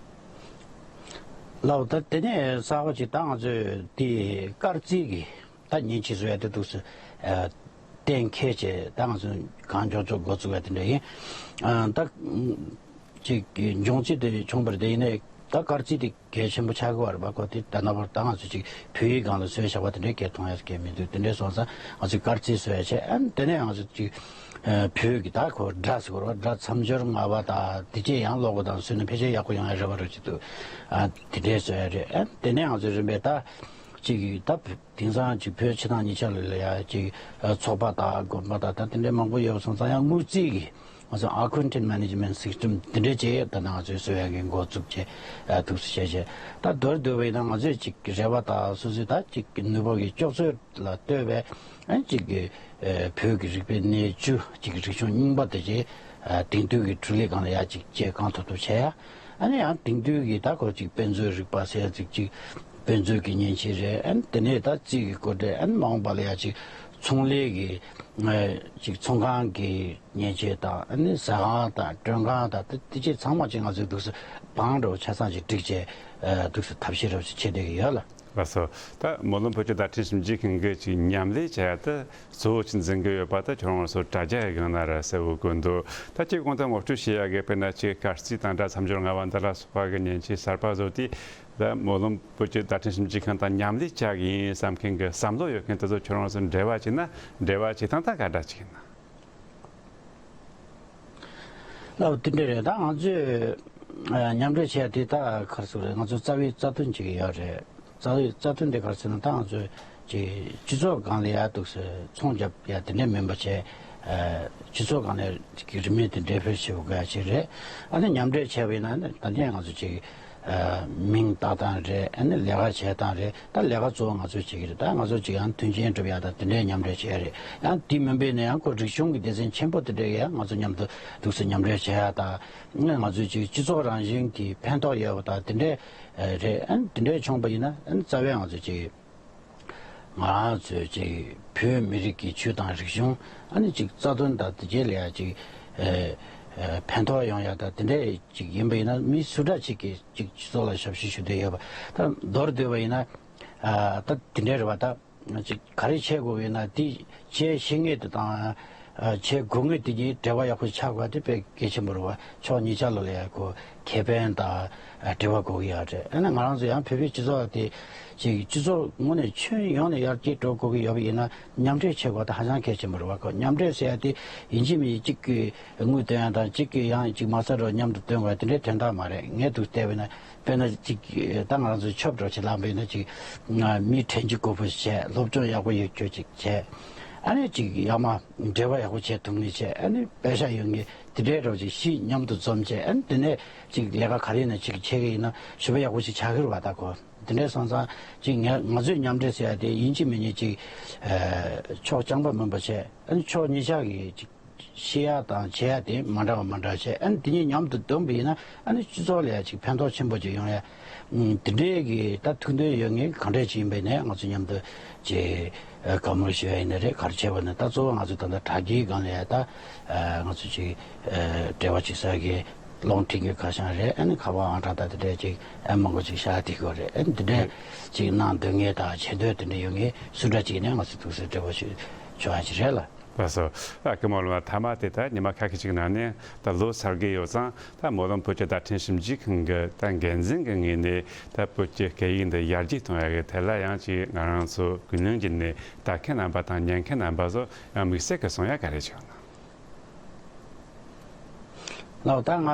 ལགས་ད་དེ་ནས་གསར་པ་ཅིག་ད་ང་ཚོས་དེ་དཀར་རྩིས་ཀྱི་ད་མཉེན་ཆས་བཟོ་ཡ་དེ་འདུག་སེ་གཏན་འཁེལ་བྱས་ད་ང་ཚོས་གང་མགྱོགས་མགྱོགས་འགོ་བཙུགས་ཡ་དེ་འདྲ་ཡིན། ད་ཅིག་འབྱུང་རྩིས་དེ་བྱུང་བ་རེད། དེ་ཡིན་ནའི་ད་དཀར་རྩིས་དེ་གལ་ཆེན་པོ་ཆགས་ཀྱི་ཡོད་རེད་པ། ཁོ་དེ་ད་ནངས་པར་ད་ང་ཚོས་ཅིག་བོད་ཡིག་སྒང་ལ་བཟོས་བཞག་པ་དེ་འདྲའི་སྐད་གཏོང་ཡ་སྐད་མི་འདུག་དེ་འདྲའི་སོང་ཙང་ང་ཚོས་དཀར་རྩིས་བཟོ་ཡ་བྱས། ཨ་ནི་དེ་ནས་ང་ཚོས་ཅིག་བོད་ཀྱི་ད་ཁོ་སྒྲ་ཟེར་བ་རེད་པ། སྒྲ་མཚམས་སྦྱོར་ལྔ་པ་དང་དེ་བཅས་ཡང་ཀློག་པ་དང་བཟོས་ན་ཕལ་ཆེར་ཡག་པོ་ཡོང་ཡ་རེ་བ་རེ་ཅིག་འདུག་ཨ་དེ་འདྲའི་བཟོ་ཡ་རེད། ཨ་ནི་དེ་ནས་ང་ཚོས་རིམ་པས་ད་ཅིག་ད་དེང་སང་ཅིག་བོད་ཕྱི་ནང་གཉིས་ཆ་ལ་ཡ་ཅིག་ཚོགས་པ་དང་དགོན་པ་དང་ད་དེ་འདྲའི་མང་པོ་ཡོད་སོང་ཙང་ཡང་དངུལ་རྩིས་ཀྱི་ང་ཚོ་accounting management system དེ་འདྲའི་ཅིག་ད་ང་ཚོས་བཟོ་ཡ་གི་འགོ་བཙུགས་བྱས་འདུག་སེ་བྱས་བྱས་ད་མདོར་བསྡུས་པ་ཡིན་ན་ང་ཚོས་ཅིག་རེ་བ་དང་སོ་སོའི་ད་ཅིག་ནུས་པ་གི་ལྕོགས་ཚོད་ལ་ལྟོས་པའི་ཅིག་གི་བོད་ཀྱི་རིག་པའི་གནས་བཅུ་ཅིག་རིག་གཞུང་རྙིང་པ་དེ་ཅིག་དེང་དུས་ཀྱི་འཕྲུལ་ལས་སྒང་ལ་ཡ་ཅིག་བྱེད་གང་ཐུབ་ཐུབ་བྱས་ཡ། ཨ་ནི་ཡང་དེང་དུས་ཀྱི་ད་ཁོ་ཅིག་དཔེ་མཛོད་རིག་པ་ཟེར་ཡ་ཅིག་ཅིག་དཔེ་མཛོད་ཀྱི་མཉེན་ཆས་རེད། ཨ་ནི་དེ་ནས་ད་རྩིས་ཀྱི་སྐོར་དེ་ཨ་ནི་མ་འོངས་པ་ལ་ཡ་ཅིག་ཚོང་ལས་ཀྱི་ཅིག་ཚོང་ཁང་གི་མཉེན་ཆས་དང་ཨ་ནི་ཟ་ཁང་དང་མགྲོན་ཁང་དང་དེ་དེ་ཅིག་ཚང་མ་ཅིག་ང་ཚོས་འདུག་སེ་བང་འདྲ་བོ་ཆ་ཚང་ཅིག་བསྒྲིགས་བྱས་འདུག་སེ་ཐབས་ཤེས་འདྲ་བོ་ཅིག་བྱེད་བསྡད་ཀྱི་ཡོད་ལ། ལགས་སོ། ད་སྨོན་ལམ་བོད་ཀྱི་བརྡ་འཕྲིན་ཞིབ་འཇུག་ཁང་གིས་ཅིག་མཉམ་ལས་བྱ་ཡ་དེ་གཙོ་བོ་ཅིག་འཛིན་གྱི་ཡོད་པ་དེ་ཁྱོད་རང་ཚོ་དྲ་རྒྱ་གི་སྒང་ན་ར་གསལ་བོ་བཀོད་འདུག་ད་ཅིག་གོང་དུ་ངོ་སྤྲོད་བྱེད་ཡ་གི་དཔེར་ན་ཅིག་སྐར་རྩིས་དང་སྒྲ་མཚམས་སྦྱོར་ལྔ་པ་འདི་ལ་སོགས་པ་གི་མཉེན་ཆས་གསར་པ་བཟོ་དུས་ད་སྨོན་ལམ་བོད་ཀྱི་བརྡ་འཕྲིན་ཞིབ་འཇུག་ཁང་དང་མཉམ་ལས་བྱ་གི་ཡིན་བསམ་མཁན་གྱི་བསམ་བློ་ཡོད་མཁན་དེ་ཚོ་ཁྱོད་རང་ཚོ་འབྲེལ་བ་བྱས་ན་འབྲེལ་བ་བྱེད་སྟངས་ད་ག་འདྲ་ཅིག་ཡིན་ན། ལགས་དེ་འདྲ་རེད། ད་ང་ཚོས་ཨ་མཉམ་འབྲེལ་བྱས་དེ་ད་ག་རེ་ཟེར་དགོས་རེད། ང་ཚོ་རྩ་བའི་རྩ་དོན་ཅིག་ཡོད་རེད། རྩ་བའི་རྩ་དོན་དེ་ག་རེ་ཟེར་ན། ད་ང་ཚོས་ཅིག་སྤྱི་ཚོགས་སྒང་ལ་ཡ་འདུག་སེ་ཚོང་རྒྱབ་ཡ་དེ་འདྲ་མིན་པ་བྱས། ཨ་སྤྱི་ཚོགས་སྒང་ལ་ཅིག་རིན་མེད་དེ་འདྲ་འཕེལ་ཆེ་བོ་དགོས་ཡ་ཅིག་རེད། ཨ་ནི་མཉམ་འབྲེལ་བྱས་པ་ཡིན་ན་ད་ལྟ་ང་ཚོ་ཅིག་ཨ་མིང་བཏགས་སྟངས་རེད། ཨ་ནི་ལས་ཀ་བྱེད་སྟངས་རེད། ད་ལས་ཀ་གཙོ་བོ་ང་ཚོས་བྱེད་ཀྱི་རེད། ད་ང་ཚོ་ཅིག་ཡང་མཐུན་རྐྱེན་སྒྲུབ་ཡ་ད་དེ་འདྲའི་མཉམ་འབྲེལ་བྱས་རེད། ཡང་དེ་མིན་པའི་ནས་ཡང་ཁོ་རིག་གཞུང་གི་སྡེ་ཚན་ཆེན་པོ་དེ་འདྲའི་ཡང་ང་ཚོ་མཉམ་དུ་འདུག་སེ་མཉམ་འབྲེལ་བྱེད་ཡ་ད། ང་ཚོས་ཅིག་སྤྱི་ཚོགས་རང་བཞིན་གྱི་ཕན་ཐོགས་ཡོད་པ་ད་དེ་འདྲའི་རེད། ཨ་ནི་དེ་འདྲའི་བྱུང་པ་ཡིན་ན་ཨ་ནི་རྩ་བའི་ང་ཚོས་ཅིག་ང་རང་ཚོས་ཅིག་བོད་མི་རིགས་ཀྱི་ཆོས་དང་རིག་གཞུང་ཨ་ནི་ཅིག་རྩ་དོན་དང་དེ་རྗེས་ལ་ཡ་ཅིག་ཨ་ཨ་ཕན་ཐོགས་ཡོང་ཡ་ད་དེ་འདྲའི་ཅིག་ཡིན་པ་ཡིན་ན། མི་སུ་འདྲ་ཅིག་གིས་ཅིག་སྤྱི་ཚོགས་ལ་ཞབས་ཞུ་ཞུ་འདོད་ཡོད་པ་ད་མདོར་བསྡུས་པ་ཡིན་ན། ཨ་ད་དེ་འདྲའི་རེད་པ་ད། ཅིག་ག་རེ་བྱེད་དགོས་ཡིན་ན་དེ་བྱེད་ཤེས་མཁན་དེ་དང་། ཨ་བྱེད་དགོས་མཁན་དེ་གཉིས་འབྲེལ་བ་ཡག་པོ་ཆགས་དགོས་པ་དེ་དཔེ་གལ་ཆེན་པོ་རེད་པ། ཕྱོགས་གཉིས་ཆ་ལ་ལ་ཡ་ཁོ་ཁེ་ཕན་དང་ཨ་འབྲེལ་བ་དགོས་ཀྱི་ཡོད་རེད། ཨ་ནི་ང་རང་ཚོ་ཡང་བོད་པའི་སྤྱི་ཚོགས་དེ་ཅིག་སྤྱི་ཚོགས་ངོས་ནས་ཁྱོན་ཡོངས་ནས་ཡར་རྒྱས་འགྲོ་དགོས་ཀྱི་ཡོད་པ་ཡིན་ན་མཉམ་འབྲེལ་བྱེད་དགོས་དེ་ཧ་ཅང་གལ་ཆེན་པོ་རེད་པ། ཁོ་མཉམ་འབྲེལ་ཟེར་ཡ་དེ་ཡིན་གཅིག་མིན་གཅིག་གིས་དངུལ་བཏོན་ཡ་དང་གཅིག་གིས་ཡང་ཅིག་མ་རྩ་འགྲོ་མཉམ་དུ་བཏོན་དགོས་དེ་འདྲའི་དོན་དག་མ་རེད། ངས་འདུག་བལྟས་པ་ཡིན་ན། དཔེར་ན་ཅིག་ད་ང་རང་ཚོ་ཆོབ་འགྲོ་ཅིག་ལངས་པ་ཡིན་ན་ཅིག་ང་མི་དྲན་གྱི་དགོས་པོ་ཞིག་བྱས། སློབ་སྦྱོང་ཡག་པོ་ཡོད་རྒྱུ་ཅིག་བྱས། ཨ་ནི་ཅིག་ཡག་མ་འབྲེལ་བ་ཡག་པོ་བྱེད་ཐུབ་ངེས་བྱས། ཨ་ནི་པེ་ཤ་ཡོད་ངེས་དེ་འདྲའི་རོགས་ཅིག་གཞི་མཉམ་དུ་འཛོམས་བྱས། ཨ་ནི་དེ་ནས་ཅིག་ལས་ཀ་ག་རེ་ཡིན་ན་ཅིག་བྱེད་ཀྱི་ཡིན་ན་ཞུ་བ་ཡག་པོ་ཞིག་ཆགས་ཀྱི་རེད་པ། ད་ཁོ་དེ་འདྲའི་སོང་ཙང་ཅིག་ང་ང་ཚོས་མཉམ་འབྲེལ་ཟེར་ཡ་དེ་ཡིན་གཅིག་མིན་གཅིག་ཅིག་ཨ་ཕྱོགས་རྐྱང་པ་མིན་པ་བྱས། ཨ་ནི་ཕྱོགས་གཉིས་ཆ་གི་ཅིག་ཤེས་ཡ་དང་བྱེད་ཡ་དེ་མ་འདྲ་བ་མ་འདྲ་བ་བྱས། ཨ་ནི་དེ་གཉིས་མཉམ་དུ་བསྡོམས་པ་ཡིན་ན་ཨ་ནི་སྤྱི་ཚོགས་ལ་ཡ་ཅིག་ཕན་ཐོགས་ཆེན་པོ་ཅིག་ཡོང་ཡ། ཨུམ་དེ་འདྲའི་གི་ད་ཐུགས་འདུན་ཡོད་ངེས་གང་འདྲ་ཅིག་ཡིན་པ་ཡིན་ནའི་ང་ཚོ་མཉམ་དུ་ཅིག་ཨ་བཀའ་མོལ་ཞུ་ཡ་ཡིན་ན་རེད། ག་རེ་བྱས་པ་ན་ད་གཙོ་བོ་ང་ཚོ་ད་ལྟ་དྲ་རྒྱའི་སྒང་ལ་ཡ་ད་ཨ་ང་ཚོ་ཅིག་ཨ་འབྲེལ་བ་བྱེད་ས་གི་རླུང་འཕྲིན་གྱི་ཁ་བྱང་རེད། ཨ་ནི་ཁ་པར་ཨང་གྲངས་ད་དེ་འདྲའི་ཅིག་ཨ་མང་པོ་ཅིག་བཞག་བསྡད་ཡོད་རེད། ཨ་ནི་དེ་འདྲའི་ཅིག་གནང་འདོད་ངེས་དང་བྱེད་འདོད་དེ་འདྲ་ཡོད་ངེས་སུ་འདྲ་ཅིག་ཡིན་ནའི་ང་ཚོ་ཐུགས་སུ་འབྲེལ་བ་ཞུ་ཆོག་ཡ་ཅིག་རེད་ལ། ལགས་སོ། ཨ་ཀི་སྨོན་ལམ། མཐའ་མ་དེ་ད་ཉི་མ་ཁ་ཤས་ཅིག་ནང་ནས་ད་ལོ་གསར་གི་ཡོད་ཙང་ད་སྨོན་ལམ་བོད་ཀྱི་བརྡ་འཕྲིན་ཞིབ་འཇུག་ཁང་གི་ད་འགན་འཛིན་གྱི་ངོས་ནས་ད་བོད་ཀྱི་སྐད་ཡིག་འདི་ཡར་རྒྱས་གཏོང་ཡ་གི་ཐད་ལ་ཡང་ཅིག་ང་རང་ཚོ་ཀུན་གླེང་བརྒྱུད་ནས་ལྟ་མཁན་རྣམ་པ་དང་ཉན་མཁན་རྣམ་པ་ཚོ་ཡང་དམིགས་བསལ་གྱི་གསུང་ཡ་ག་རེ་བྱུང་ན། ལགས་ད་ང་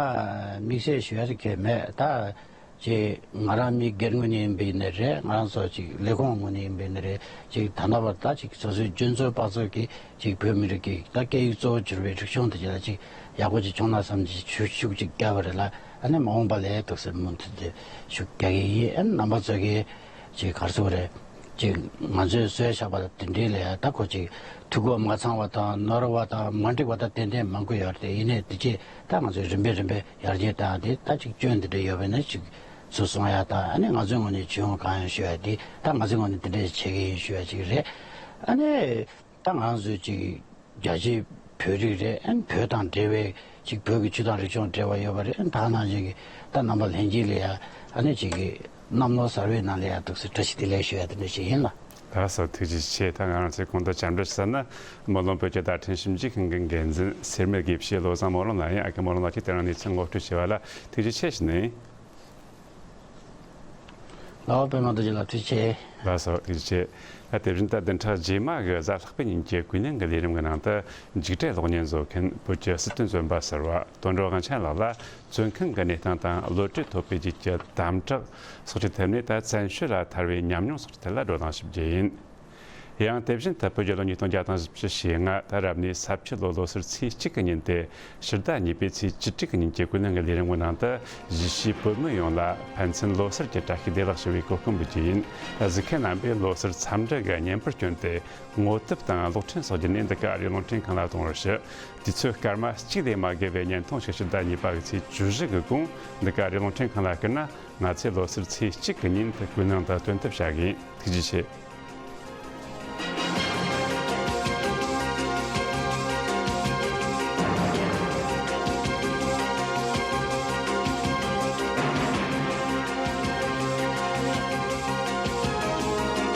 དམིགས་བསལ་ཞུ་ཡ་གི་མེད་ད། ཅིག་ང་རང་མི་སྒེར་ངོས་ནས་ཡིན་པ་ཡིན་ན་རེད། ང་རང་ཚོ་ཅིག་ལས་ཁུངས་ངོས་ནས་ཡིན་པ་ཡིན་ན་རེད། ཅིག་ད་ལྟ་བར་ད་ཅིག་སོ་སོའི་སྐྱོན་འཛུགས་དཔག་ཚོད་ཀྱིས་ཅིག་བོད་མི་རིགས་ཀྱི་ད་སྐད་ཡིག་གཙོ་བོ་གྱུར་པའི་རིག་གཞུང་དེ་ཅིག་ལ་ཅིག་ཡག་པོ་ཅིག་བྱུང་ན་བསམ་ཅིག་ཤུགས་ཤུགས་ཅིག་བརྒྱབ་པ་རེད་ལ། ཨ་ནི་མ་འོངས་པ་ལ་ཡང་ཏོག་ཙམ་མུ་མཐུད་དེ་ཤུགས་རྒྱག་གི་ཡིན། ཨ་ནི་རྣམ་པ་ཚོ་གིས་ཅིག་ག་རེ་ཟེར་དགོས་རེད། ཅིག་ང་ཚོས་བཟོས་བཞག་པ་དང་དེ་འདྲའི་ལ་ཡང་ད་ཁོ་ཅིག་འཐུས་སྒོ་མ་ཚང་བ་དང་ནོར་བ་དང་མ་འགྲིག་པ་དང་ཏན་ཏན་མང་པོ་ཡོད་རེད། ཡིན་ནའི་དེ་རྗེས་ད་ང་ཚོས་རིམ་པས་རིམ་པས་ཡར་རྒྱས་བཏང་སྟེ་ད་ཅིག་སྐྱོན་འདི་འདྲ་ཡོད་པ་ཡིན་ན་ཅིག་ཚུར་གསུང་ཡ་དང་། ཨ་ནི་ང་ཚོའི་ངོས་ནས་ཇུས་ཡོང་གང་ཡང་ཞུ་ཡ་དེ་ད་ང་ཚོའི་ངོས་ནས་འདི་འདྲ་བྱེད་ཀྱི་ཡིན་ཞུ་ཡ་ཅིག་རེད། ཨ་ནི་ད་ང་ཚོས་ཅིག་རྒྱ་ཆེའི་བོད་རིགས་རེད། ཨ་ནི་བོད་དང་འབྲེལ་བའི་ཅིག་བོད་ཀྱི་ཆོས་དང་རིག་གཞུང་འབྲེལ་བ་ཡོད་པ་རེད། ཨ་ནི་ད་ནང་བཞིན་གྱི་ད་རྣམ་པ་ལྷན་རྒྱས་ལ་ཡ་ཨ་ནི་ཅིག་གི་གནམ་ལོ་གསར་པའི་ནང་ལ་ཡ་འདུག་སེ་བཀྲ་ཤིས་བདེ་ལེགས་ཞུ་ཡ་དེ་འདྲ་ཞིག་ཡིན་ལ། ལགས་སོ། ཐུགས་རྗེ་ཆེ། ད་ང་རང་ཚོས་གོང་དུ་བཅར་འདྲི་ཞུས་ན་སྨོན་ལམ་བོད་ཀྱི་བརྡ་འཕྲིན་ཞིབ་འཇུག་ཁང་གི་འགན་འཛིན་སེར་སྨད་དགེ་བཤེས་བློ་བཟང་སྨོན་ལམ་ལགས་ཡིན། ཨ་ཀི་སྨོན་ལམ་ལགས་ཀྱིས་དེ་རིང་གནས་ཚུལ་ངོ་སྤྲོད་བྱས་པ་ལ་ཐུགས་རྗེ་ཆེ་ཞུ་ནི་ཡིན། ལགས་པད་མ་རྡོ་རྗེ་ལགས་ཐུགས་རྗེ་ཆེ། ལགས་སོ་ཐུགས་རྗེ་ཆེ། ད་དེ་བཞིན་ད་བདུན་ཕྲག་རྗེས་མ་གི་གཟའ་ལྷག་པའི་ཉིན་གྱི་ཀུན་གླེང་གི་ལས་རིམ་གྱི་ནང་དུ་འཇིགས་བྲལ་གློག་བརྙན་བཟོ་མཁན་བོད་ཀྱི་སྲིད་དོན་བཙོན་པ་ཟུར་པ་དོན་གྲུབ་དབང་ཆེན་ལགས་ལ་བཙོན་ཁང་གི་གནས་སྟངས་དང་གློད་གྲོལ་ཐོབ་པའི་རྗེས་ཀྱི་དམ་དྲག་སོགས་ཀྱི་ཐད་ནས་ད་བཙན་བྱོལ་ལ་ཐར་བའི་ཉམས་མྱོང་སོགས་ཀྱི་ཐད་ལ་བགྲོ་གླེང་ཞིབ་རྒྱུ་ཡིན། ཡང་དེ་བཞིན་དུ་བོད་རྒྱལ་ལོ་ཉིས་སྟོང་བརྒྱ་དང་བཞི་བཅུ་ཞེ་ལྔ་ད་རབ་གནས་ས་ཁྱི་ལོ་ལོ་སར་ཚེས་གཅིག་གི་ཉིན་ཏེ་ཕྱི་ཟླ་གཉིས་པའི་ཚེས་བཅུ་དྲུག་གི་ཉིན་གྱི་ཀུན་གླེང་གི་ལས་རིམ་གྱི་ནང་དུ་གཞིས་བྱེས་བོད་མི་ཡོངས་ལ་ཕན་ཚུན་ལོ་སར་གྱི་བཀྲ་ཤིས་བདེ་ལེགས་ཞུ་བའི་གོ་སྐོན་འབུལ་རྒྱུ་ཡིན། གཟིགས་མཁན་རྣམ་པས་ལོ་སར་འཚམས་འདྲི་གི་བརྙན་པར་བསྐྱོན་ཏེ་ངོ་དེབ་དང་གློག་འཕྲིན་སོགས་བརྒྱུད་ནས་འདི་ག་རེ་རླུང་འཕྲིན་ཁང་ལ་གཏོང་བར་ཞུ། དུས་ཚོད་སྐར་མ་གཅིག་ལས་མ་བརྒལ་བའི་བརྙན་ཐུང་ཞིག་ཕྱི་ཟླ་གཉིས་པ་གི་ཚེས་བཅུ་བཞི་གི་གོང་འདི་ག་རེ་རླུང་འཕྲིན་ཁང་ལ་བསྐུར་ན་ང་ཚོས་ལོ་སར་ཚེས་གཅིག་གི་ཉིན་དུ་ཀུན་གླེང་དུ་སྟོན་ཐབས་བྱ་གི་ཡིན། ཐུགས་རྗེ་ཆེ།